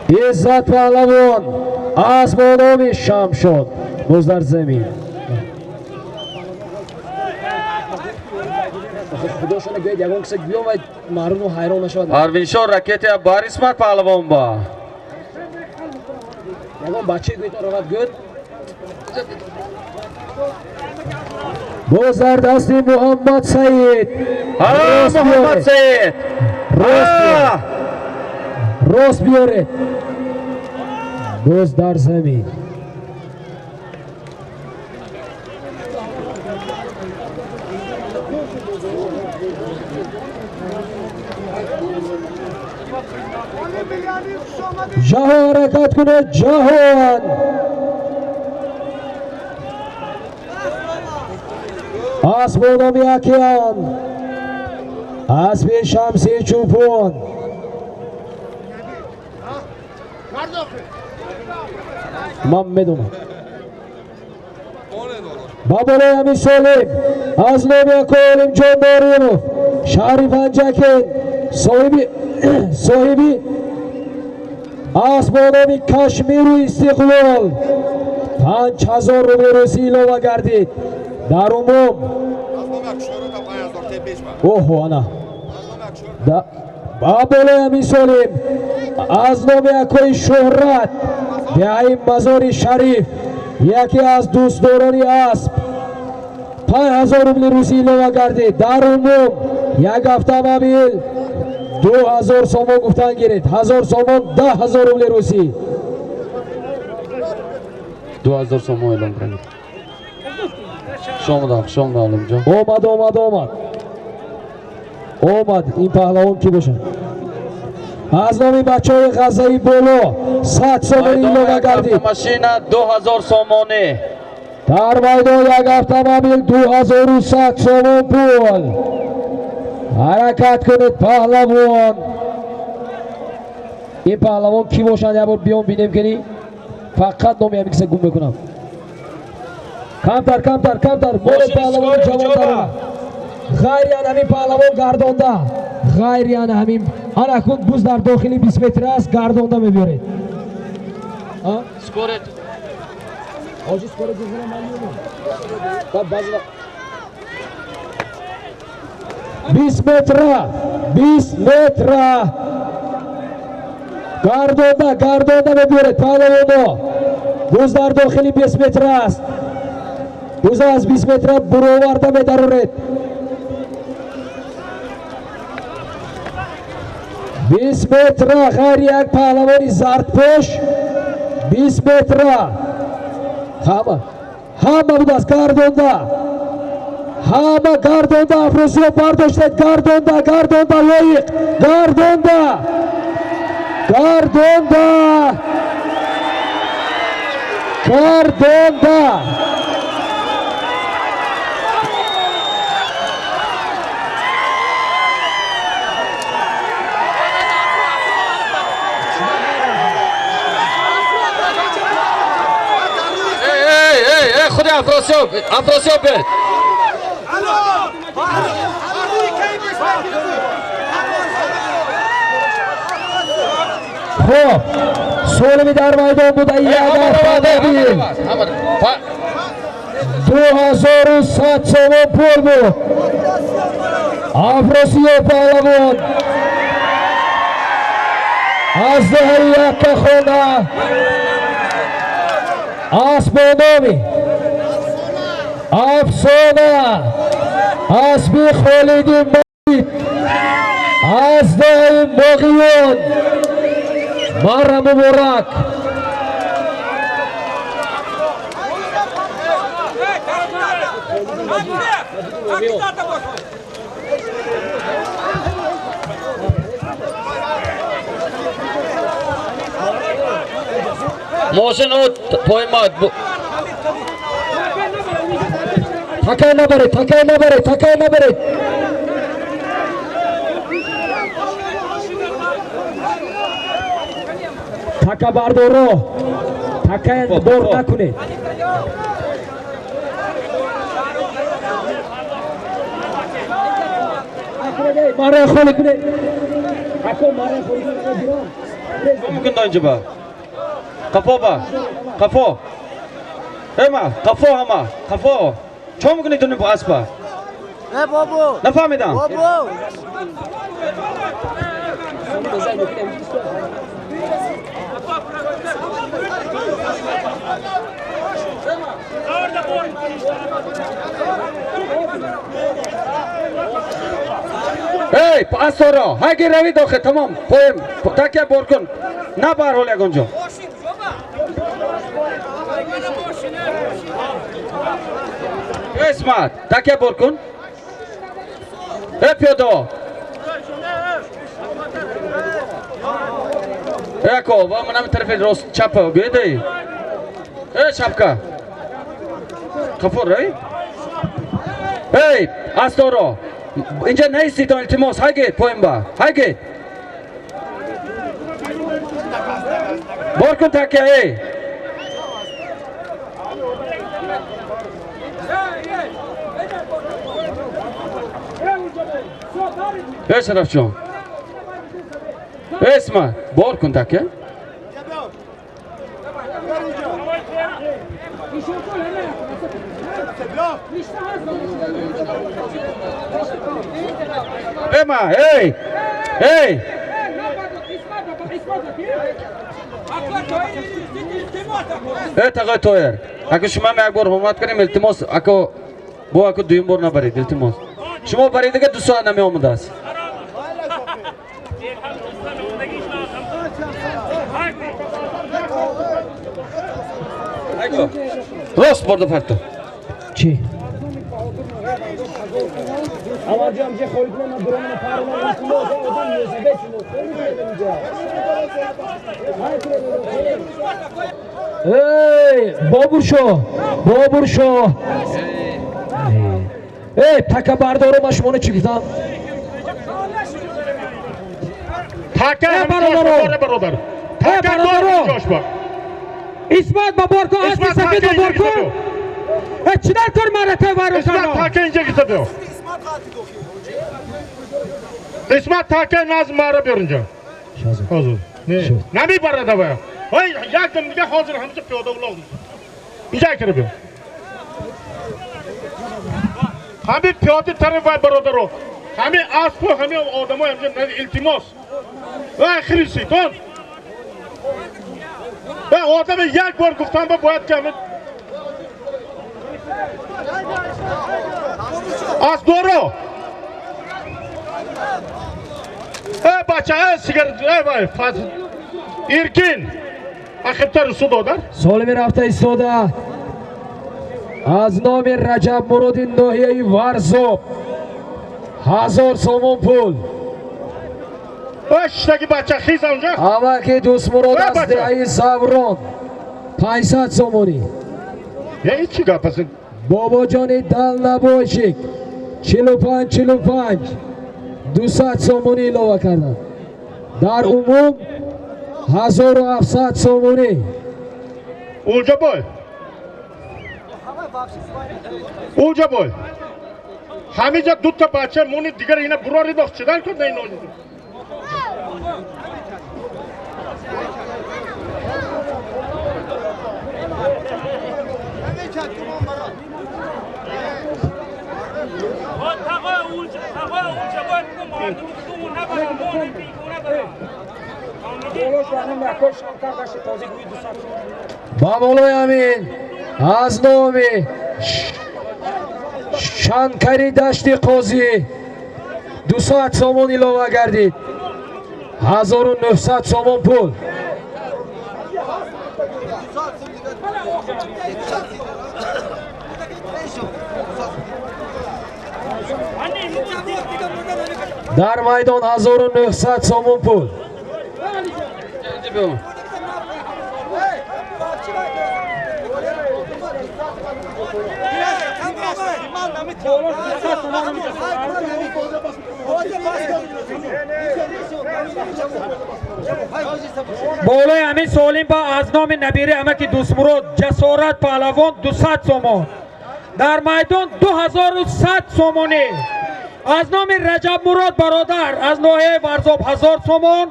Иззат паҳлавон аз бо номи Шамшод боз дар замин. Худошона гӯяд, ягон киса биёвад, маъруму ҳайрон нашавад. Арвиншо ракета бар Исмат паҳлавон ба. Ягон бача гӯяд, равад гӯяд. Боз дар дасти Муҳаммад Саид. Муҳаммад Саид. Рост биёред. Боз дар замин. Ҷаҳон ҳаракат кунед, ҷаҳон. Асб бо номи Океан, асби Шамси Чӯпон. Ман медонам. Ба болои ҳамин солим аз номи акои Олимҷон Боримов, шаҳри Панҷакент, соҳиби асб бо номи Кашмиру Истиқлол 5000 рубли русӣ илова гардид. Дар умум оҳо ана ба болои ҳамин солим аз номи акои Шӯҳрат, деҳаи Мазори Шариф, яке аз дӯстдорони асб, 5000 рубли русӣ илова гардид. Дар умум як автомобил, 2000 сомон гуфтан гиред. 1000 сомон 10,000 рубли русӣ. 2000 сомон эълон кардем. Хуш омадам, хуш омадам, Олимҷон. Омад, омад, омад. Омад, ин паҳлавон ки бошад? Аз номи бачаҳои Ғаззаи боло 100 сомон илова гардид. Машина 2000 сомонӣ. Дар майдон як автомобил 2100 сомон пул. Ҳаракат кунед, паҳлавон. Ин паҳлавон ки бошанд, як бор биём бинем кини. Фақат номи ҳамин киса гум мекунам. Камтар, камтар, камтар. Моли паҳлавони ҷавон даромад. Ғайри ан ҳамин паҳлавон гардонда. Ғайри ан ҳамин. Ана кун буз дар дохили 20 метр аст, гардонда мебиёред. Скорет. Ҳоҷи скорет зина маълум. Баъд баъзе 20 метра, 20 метра. Гардонда, гардонда мебиёред паҳлавоно. Буз дар дохили 20 метр аст. Буз аз 20 метра буроварда медароред. 20 метра ғайри як паҳлавони зардпӯш 20 метра. Ҳама, ҳама будааст гардонда. Ҳама гардонда, Афросиёб бардоштед, гардонда, гардонда, лоиқ, гардонда. Гардонда. Гардонда. Худи Афросиёб, Афросиёб бед. Хоб, солими дар майдон буда як автомобил. 2100 сомон пул буд. Афросиёб паҳлавон аз деҳаи Яккахона асбономи Афсона асби Холиди Маҷид аз деҳаи Боғиён. Мара муборак. Мошин поймад. Такай набаред, такай набаред, такай набаред. Така бардоро, такай бор накунед. Мара холи кунед. Ако мара холи кунед. Мумкин да инҷа ба. Қафо ба. Қафо. Ема, қафо ҳама, қафо. Чо мекунӣ ту бо аспа? Не бобо. Нафаҳмидам. Бобо. Эй, асоро, ҳаги равид охе, тамом. Поем, такя бор кун. На ба ҳар ҳол ягон ҷо. Исмат, такя бор кун. Э, пиёдо. Эко, ва манам тарафи рост чапа, гӯедей. Э, чапка. Қафор, рай? Эй, асторо. Инҷа наиститон, илтимос, ҳайгед, поем ба. Ҳайгед. Бор кун такя, эй. Эй, Шарафҷон. Эй, Исмат, бор кун такя. Эма, эй! Эй! Эй, тағои Тоир. Ако шумо як бор ҳурмат кунем, илтимос, ако бо ако дуюм бор набаред, илтимос. Шумо баридага 2 соат намеомадааст. Рост бурда парту. Чӣ? Аввал ҷам ҷе холӣ кунам, ман дуромана паронам, илтимос, одам мӯзибе шумо. Эй, Бобуршо, Бобуршо. Эй, такабардоро ман шуморо чӣ гуфтам? Така бародар. Така бародаро. Исмат ба бор кун, аспи сафед ба бор кун. Чӣ дар кор маърака вайрон Исмат кардам? така инҷа гирифта биё. Исмат така назм мара биёр инҷа. Ҳозир. Не, намебарад авая. Ой, як дам дига ҳозир ҳамча пиёда улоғ. Инҷа кира биё. Ҳами пиёда тараф вай бародаро. Ҳами аспу ҳами одамо ҳамча илтимос. Вай хириситон. Вай одам як бор гуфтам ба бояд ки ҳами аз доро. Эй бача, эй сигарет, эй вай, фаз Иркин. Ахибтар су додар. Солими рафта истода аз номи Раҷаб Муроди ноҳияи Варзоб 1000 сомон пул. Эй шиштаги бача хиз онҷа. Аваки Дӯстмурод Эй, аз бача. деҳаи Заврон 500 сомонӣ. Я ин чӣ гап аст? Бобоҷони Далнабойчик 45 45 200 сомонӣ илова карданд. Дар умум 1700 сомонӣ. Улҷабой. Улҷабой. Ҳамиҷа дута бача мони дигар ина бурори дох чидан кун на ино. Ба болои ҳамин аз номи Шанкари Дашти Қозӣ 200 сомон илова гардид. 1900 сомон пул. Дар майдон 1900 сомон пул. Болои ҳамин солим ба аз номи набири амаки Дӯстмурод Ҷасорат Паҳлавон 200 сомон. Дар майдон 2100 сомонӣ. Аз номи Раҷабмурод бародар аз ноҳияи Варзоб 1000 сомон.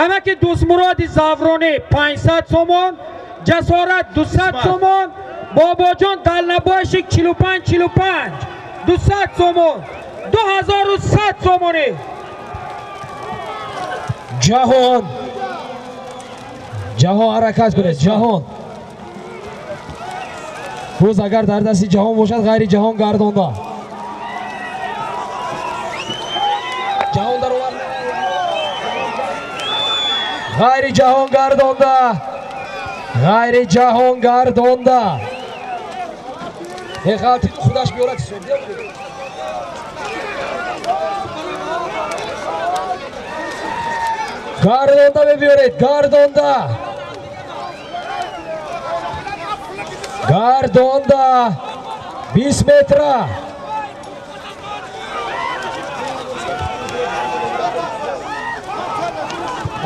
Амаки Дӯстмуроди Завронӣ 500 сомон. Ҷасорат 200 сомон. Бобоҷон Далнабойшик 45 45 200 сомон. 2100 сомонӣ. Ҷаҳон. Ҷаҳон ҳаракат кунед, ҷаҳон. Боз агар дар дасти ҷаҳон бошад, ғайри ҷаҳон гардонда. Ҷаҳон даровард. Ғайри ҷаҳон гардонда. Ғайри ҷаҳон гардонда. Ғалти худаш биёрад ҳисоб. Гардонда мебиёред, гардонда. Гардонда. 20 метра.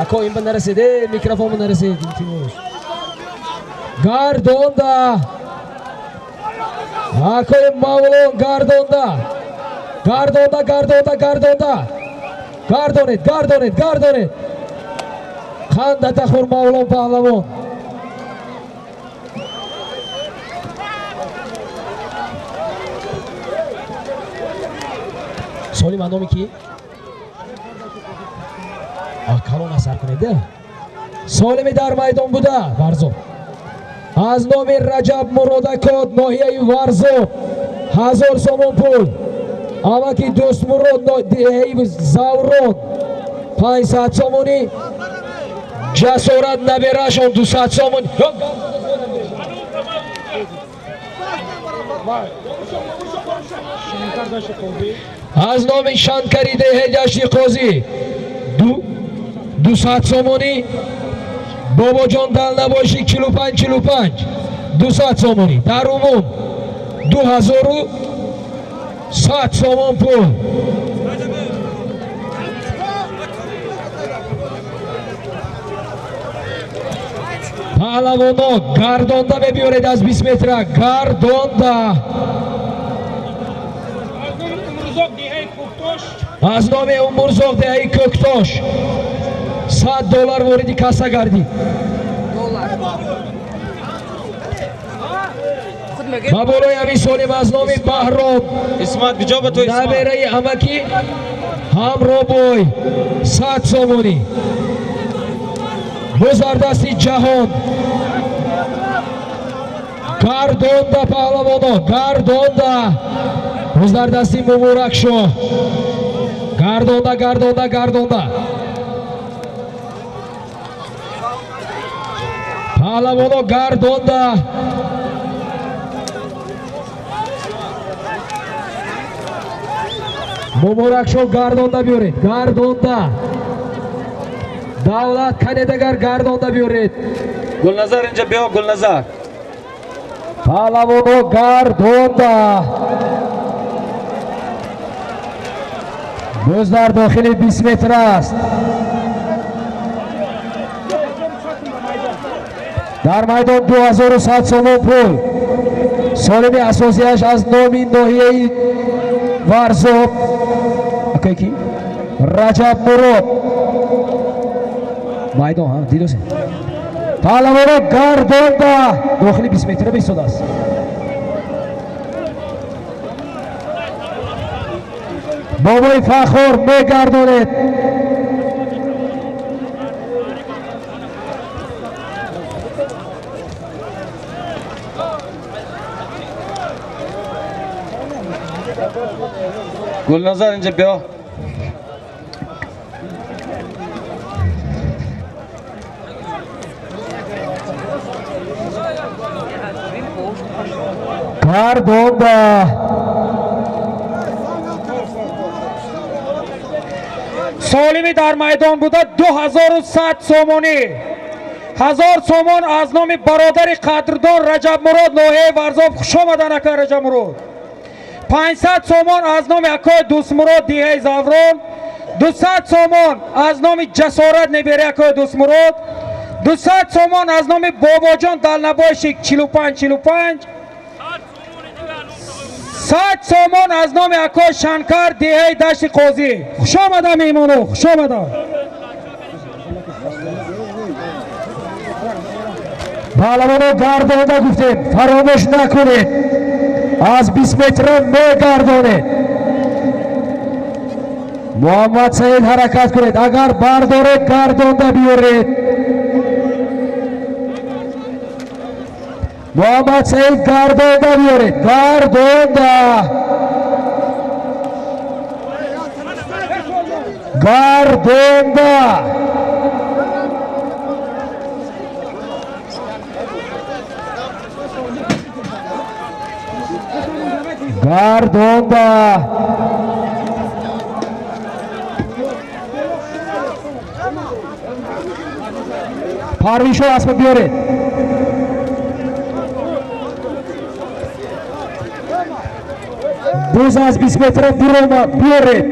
Ако ин ба нарасид, микрофон ба нарасид, илтимос. Гардонда. Акои Мавлон гардонда. Гардонда, гардонда, гардонда. Гардонед, гардонед, гардонед. Қандата хур Мавлон паҳлавон. Солим аз номи ки? Калон асар кунед. Солими дар майдон буда Варзоб. Аз номи Раҷаб Муродакот ноҳияи Варзоб 1000 сомон пул. Амаки Дӯстмурод деҳаи Заврон 500 сомонӣ, ҷасорат наберашон 200 сомонӣ. Аз номи Шанкари деҳаи Дашти Қозӣ 200 сомонӣ, Бобоҷон Далнабоши 45 45 200 сомонӣ. Дар умум 2100 сомон пул. Паҳлавоно гардонда мебиёред аз 20 метра, гардонда. Аз номи Умурзоқ деҳаи Кӯктош $100 вориди касса гардид. Ба болои ҳамин солим аз номи Баҳром Исмат куҷо ба ту Исмат? Набераи амаки ҳамробой 100 сомонӣ. Боз дар дасти ҷаҳон гардонда паҳлавоно, гардонда. Боз дар дасти Муборакшоҳ гардонда, гардонда, гардонда. Паҳлавоно гардонда. Муборакшоҳ гардонда биёред, гардонда. Давлат канедагар гардонда биёред. Гулназар инҷа биё, Гулназар. Паҳлавоно гардонда. Боз дар дохили 20 метр аст. Дар майдон 2100 сомон пул. Солими асосияш аз номи ноҳияи Варзоб акай ки Раҷаб Мурод. Майдон ҳа дидосе. Паҳлавоно гардонда дохили 20 метра бистодааст. Бобои Фахор мегардонед. Гулназар инҷа биё. Гардонда. Солими дар майдон буда 2100 сомонӣ. 1000 сомон аз номи бародари қадрдон Раҷабмурод ноҳияи Варзоб. Хуш омадан акай Раҷабмурод. 500 сомон аз номи акои Дӯстмурод деҳаи Заврон. 200 сомон аз номи Ҷасорат небери акои Дӯстмурод. 200 сомон аз номи Бобоҷон Далнабойшик 45 45. 100 сомон аз номи акои Шанкар деҳаи Дашти Қозӣ. Хуш омада меҳмоно, хуш омада. Паҳлавоно гардонда гуфтем, фаромӯш накунед. Аз 20 метра мегардонед. Муҳаммад Саид ҳаракат кунед, агар бардоред гардонда биёред. Муҳаммад Саид гардонда биёред, гардонда. Гардонда. Гардонда. Парвишо асба биёред. Боз аз 20 метра биромад, биёред.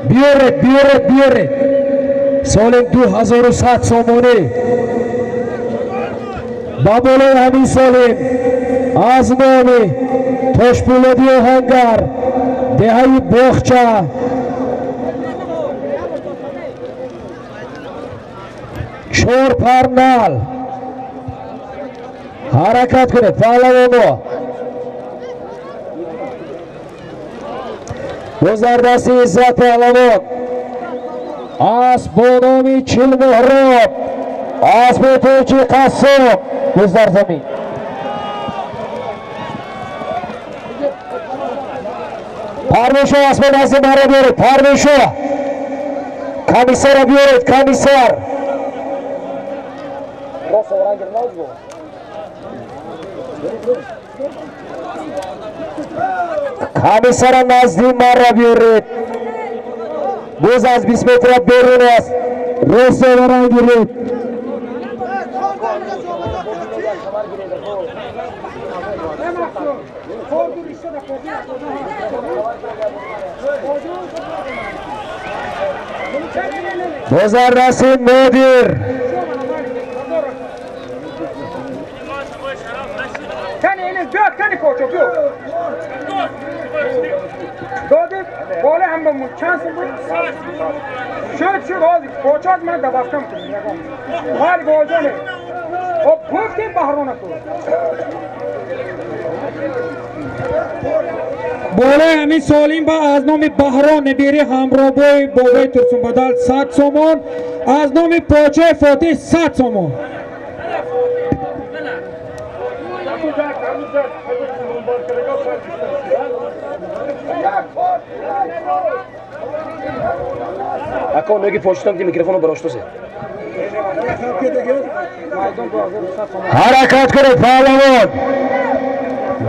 Биёред, биёред, биёред. Солим 2100 сомонӣ. Ба болои ҳамин солим аз номи Тошпулоди оҳангар деҳаи Боғча 4 парнал. Ҳаракат кунед паҳлавоно. Боз дар дасти Иззат паҳлавон асп бо номи Чилмуҳроб, аспи печи қассоб. Боз дар замин. Парвишо асп назди маро биёред. Парвишо. Комиссара биёред, комиссар. Комиссара назди марра биёред. Боз аз 20 метра берун аст. Рост гиред. Боз дар дасти Нодир. بالا هم با چند سال بود شد شد آزی پاچات من دبافتم کنیم مال باجانه خب گفتیم بهرانه کن. بالای همین سالیم با از نام بهران نبیری همراه بای بابای ترسون بدل 100 سومان، از نام پاچه فاتح 100 سومان. Ако неги почтам ти микрофонро бароштосе. Ҳаракат кунед паҳлавон.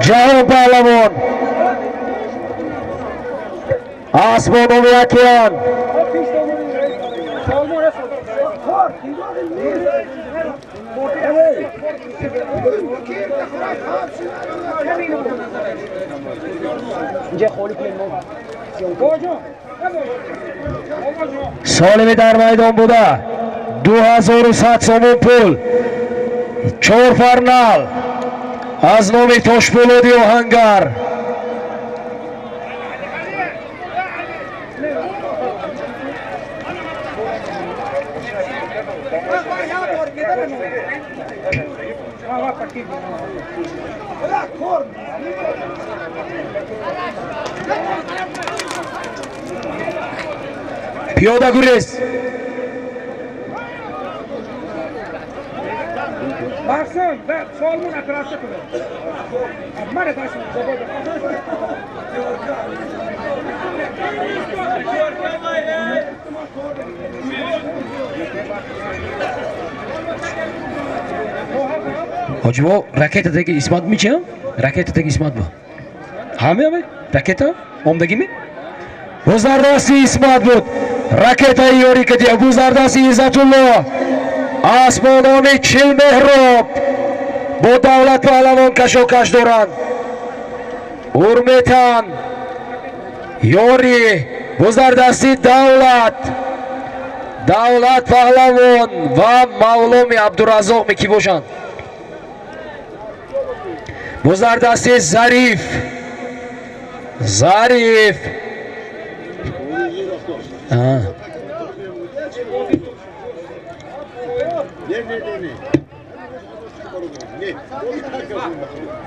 Ҷаҳон паҳлавон. Асбономи океан. Солими дар майдон буда 2100 сомон пул, 4 фарнал аз номи Тошболоди оҳангар. Пиёда гурез. Ҳоҷибо, ракета теги Исмат мичи? Ракета теги Исмат бу. Ҳаме ҳаме? Ракета? Омдагӣ ми? Боз дар дасти Исмат буд. Ракетаи ёрӣ кардӣ. Боз дар дасти Иззатулло. Асбономи чил меҳроб бо Давлат паҳлавон кашокаш доранд. Урметан ёрӣ боз дар дасти Давлат. Давлат паҳлавон ва Мавломи Абдураззоқ мекӣ бошанд. Боз дар дасти Зариф. Зариф.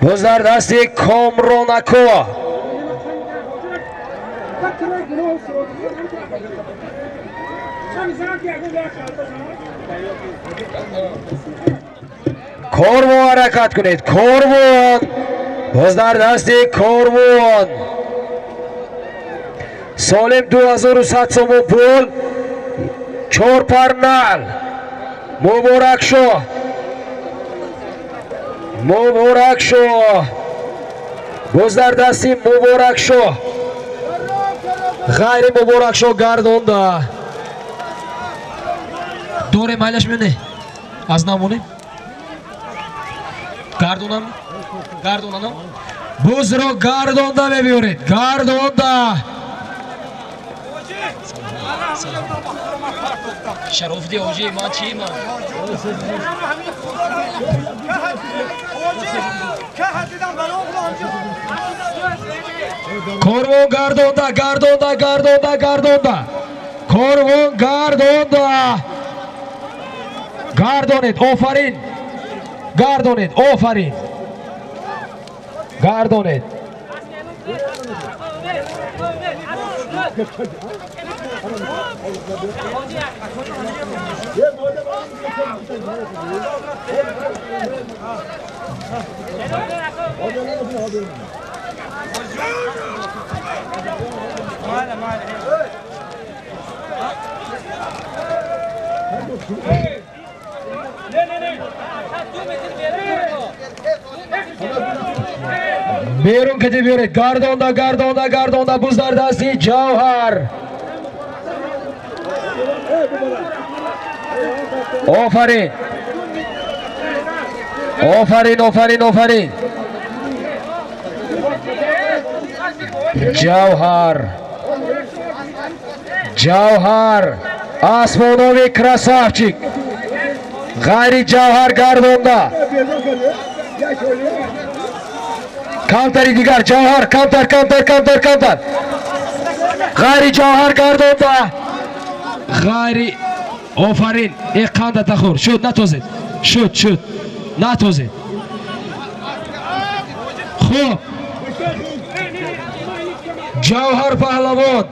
Боз дар дасти Комронако. Корвон ҳаракат кунед. Корвон. Боз дар дасти Корвон. Солим 2100 сомон пул, 4 парнал. Муборак шо. Муборак шо. Боз дар дасти Муборак шо. Ғайри Муборак шо гардонда. Доре майлаш мене. Аз намонем. Гардонам. Гардонам. Бузро гардонда мебиёред. Гардонда. Шароф ди оҷи ман чӣ ман? Корвон гардонда, гардонда, гардонда, гардонда. Корвон гардонда. Гардонед, офарин. Гардонед, офарин. Гардонед. Берун кати биёред. Гардонда, гардонда, гардонда, буз дар дасти Ҷавҳар. Офарин, офарин, офарин, офарин. Ҷавҳар, Ҷавҳар, асбонови красавчик. Ғайри Ҷавҳар гардонда. Камтари дигар Ҷавҳар, камтар, камтар, камтар, камтар. Ғайри Ҷавҳар гардонда. Ғайри, офарин. Э, қанда тахӯр. Шуд, натозед. Шуд, шуд. Натозед. Хуб. Ҷавҳар паҳлавон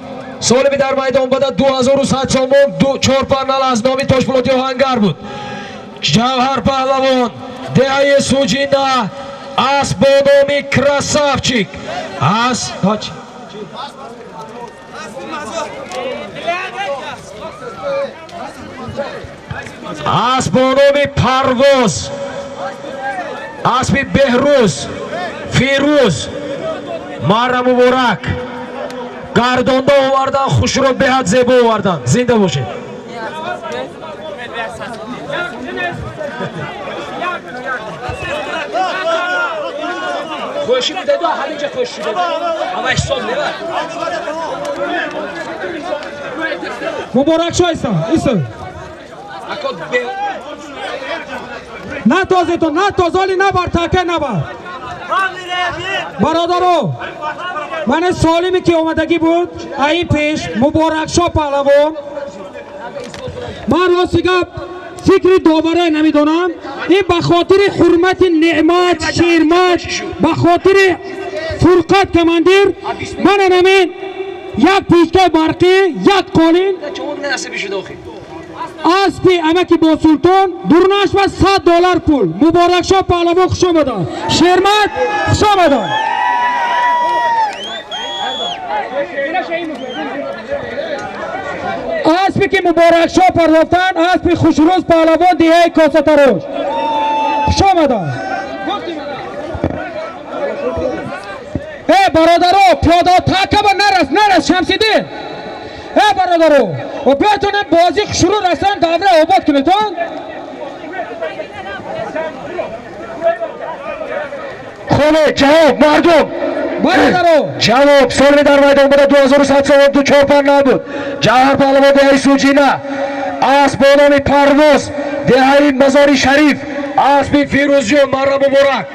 солими дар майдон бада 2100 сомон, 4 паннал аз номи Тошпулоти Оҳангар буд. Ҷавҳар паҳлавон деҳаи Суҷина, асп бо номи Красавчик. Ас асп бо номи Парвоз, аспи Беҳрӯз Фирӯз. Мара муборак. Гардонда овардан, хушро беҳад зебо овардан. Зинда бошед. Хӯши будаду ҳаминҷа хӯш шуда. Ама ҳисоб нема. Муборак шойса, исо. Натозето, натоз, оли набар, така набар. Бародаро, ман солиме ки омадагӣ буд, аин пеш Муборакшо паҳлавон. Ман рости гап фикри доварае намедонам. Ин ба хотири ҳурмати Неъмат Шермат, ба хотири Фурқат командир, ман анамин як пӯшкаи барқӣ, як қолин, аспи амаки бо султон дурнаш ва $100 пул. Муборакшо паҳлавон хуш омаданд. Шермат хуш омаданд. Аспе ки Муборакшо пардохтанд, аспи Хушрӯз паҳлавон деҳаи Косатарош. Хуш омаданд. Э, бародаро, пиёда такаба нарас, нарас, Шамсиддин. Э, бародаро, о биётонем бозӣ хушрӯ расан давра обод кунед, он? Хубе, ҷавоб, мардум. Бародаро. Ҷавоб, солими дар майдон буда 2100 сомон, ду чор пан набуд. Ҷавҳар паҳлавон деҳаи Суҷина, асп бо номи Парвоз деҳаи Мазори Шариф, аспи Фирӯзҷон. Марра муборак.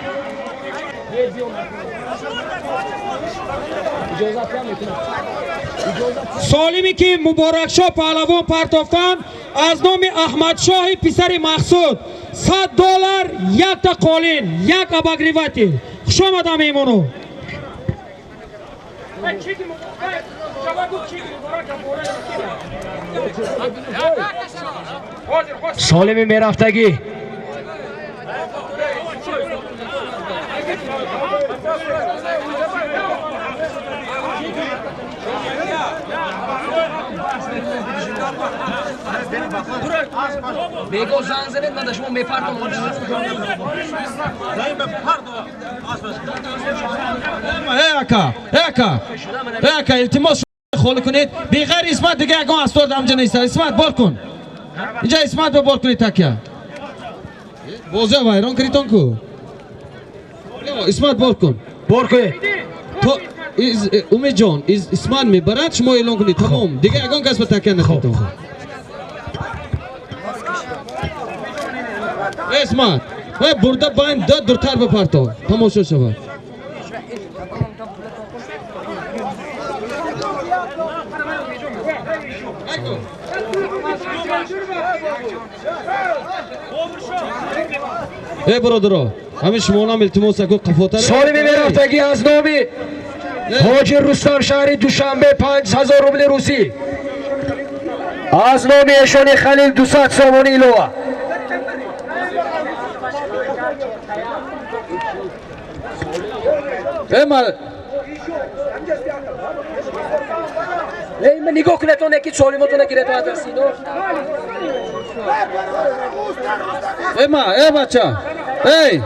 Солиме ки Муборакшо паҳлавон партофтанд, аз номи Аҳмадшоҳи писари Мақсуд $100, якта қолин, як обогреватель. Хуш омадам, меҳмоно. Солими мерафтагӣ. Бего занг занед, ман да шумо мепартам. Э ака, э ака, э ака, илтимос холӣ кунед. Беғайр Исмат дига ягон астор дамҷа нест. Исмат бор кун. Инҷа Исмат ба бор кунед такя. Боза вайрон кардитон ку. Исмат бор кун. Бор кунед. То Умедҷон, Исмат мебарад, шумо эълон кунед. Тамом. Дига ягон кас ба такя накунед. Исмат, э бурда байн да дуртар бипарто. Тамошо шавад. Э бародаро, ҳамин шумонам илтимос акун қафотар. Солими мерафтагӣ аз номи Ҳоҷи Рустам шаҳри Душанбе 5000 рубли русӣ. Аз номи эшони Халил 200 сомонӣ илова. Э мар Эй, ман нигоҳ кунед, он яки солимотона гиред аз даст ино. Эй ма, эй бача. Эй!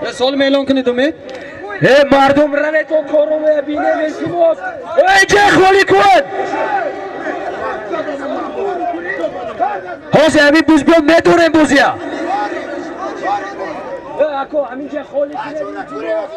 Э, солим эълон кунед, Умид. Эй, мардум, равед, он корро мебинем, илтимос. Эй, ҷа холӣ кун. Ҳозир ҳамин буз биёд, медорем бузия. Ако, ҳамин ҷа холӣ кунед, илтимос.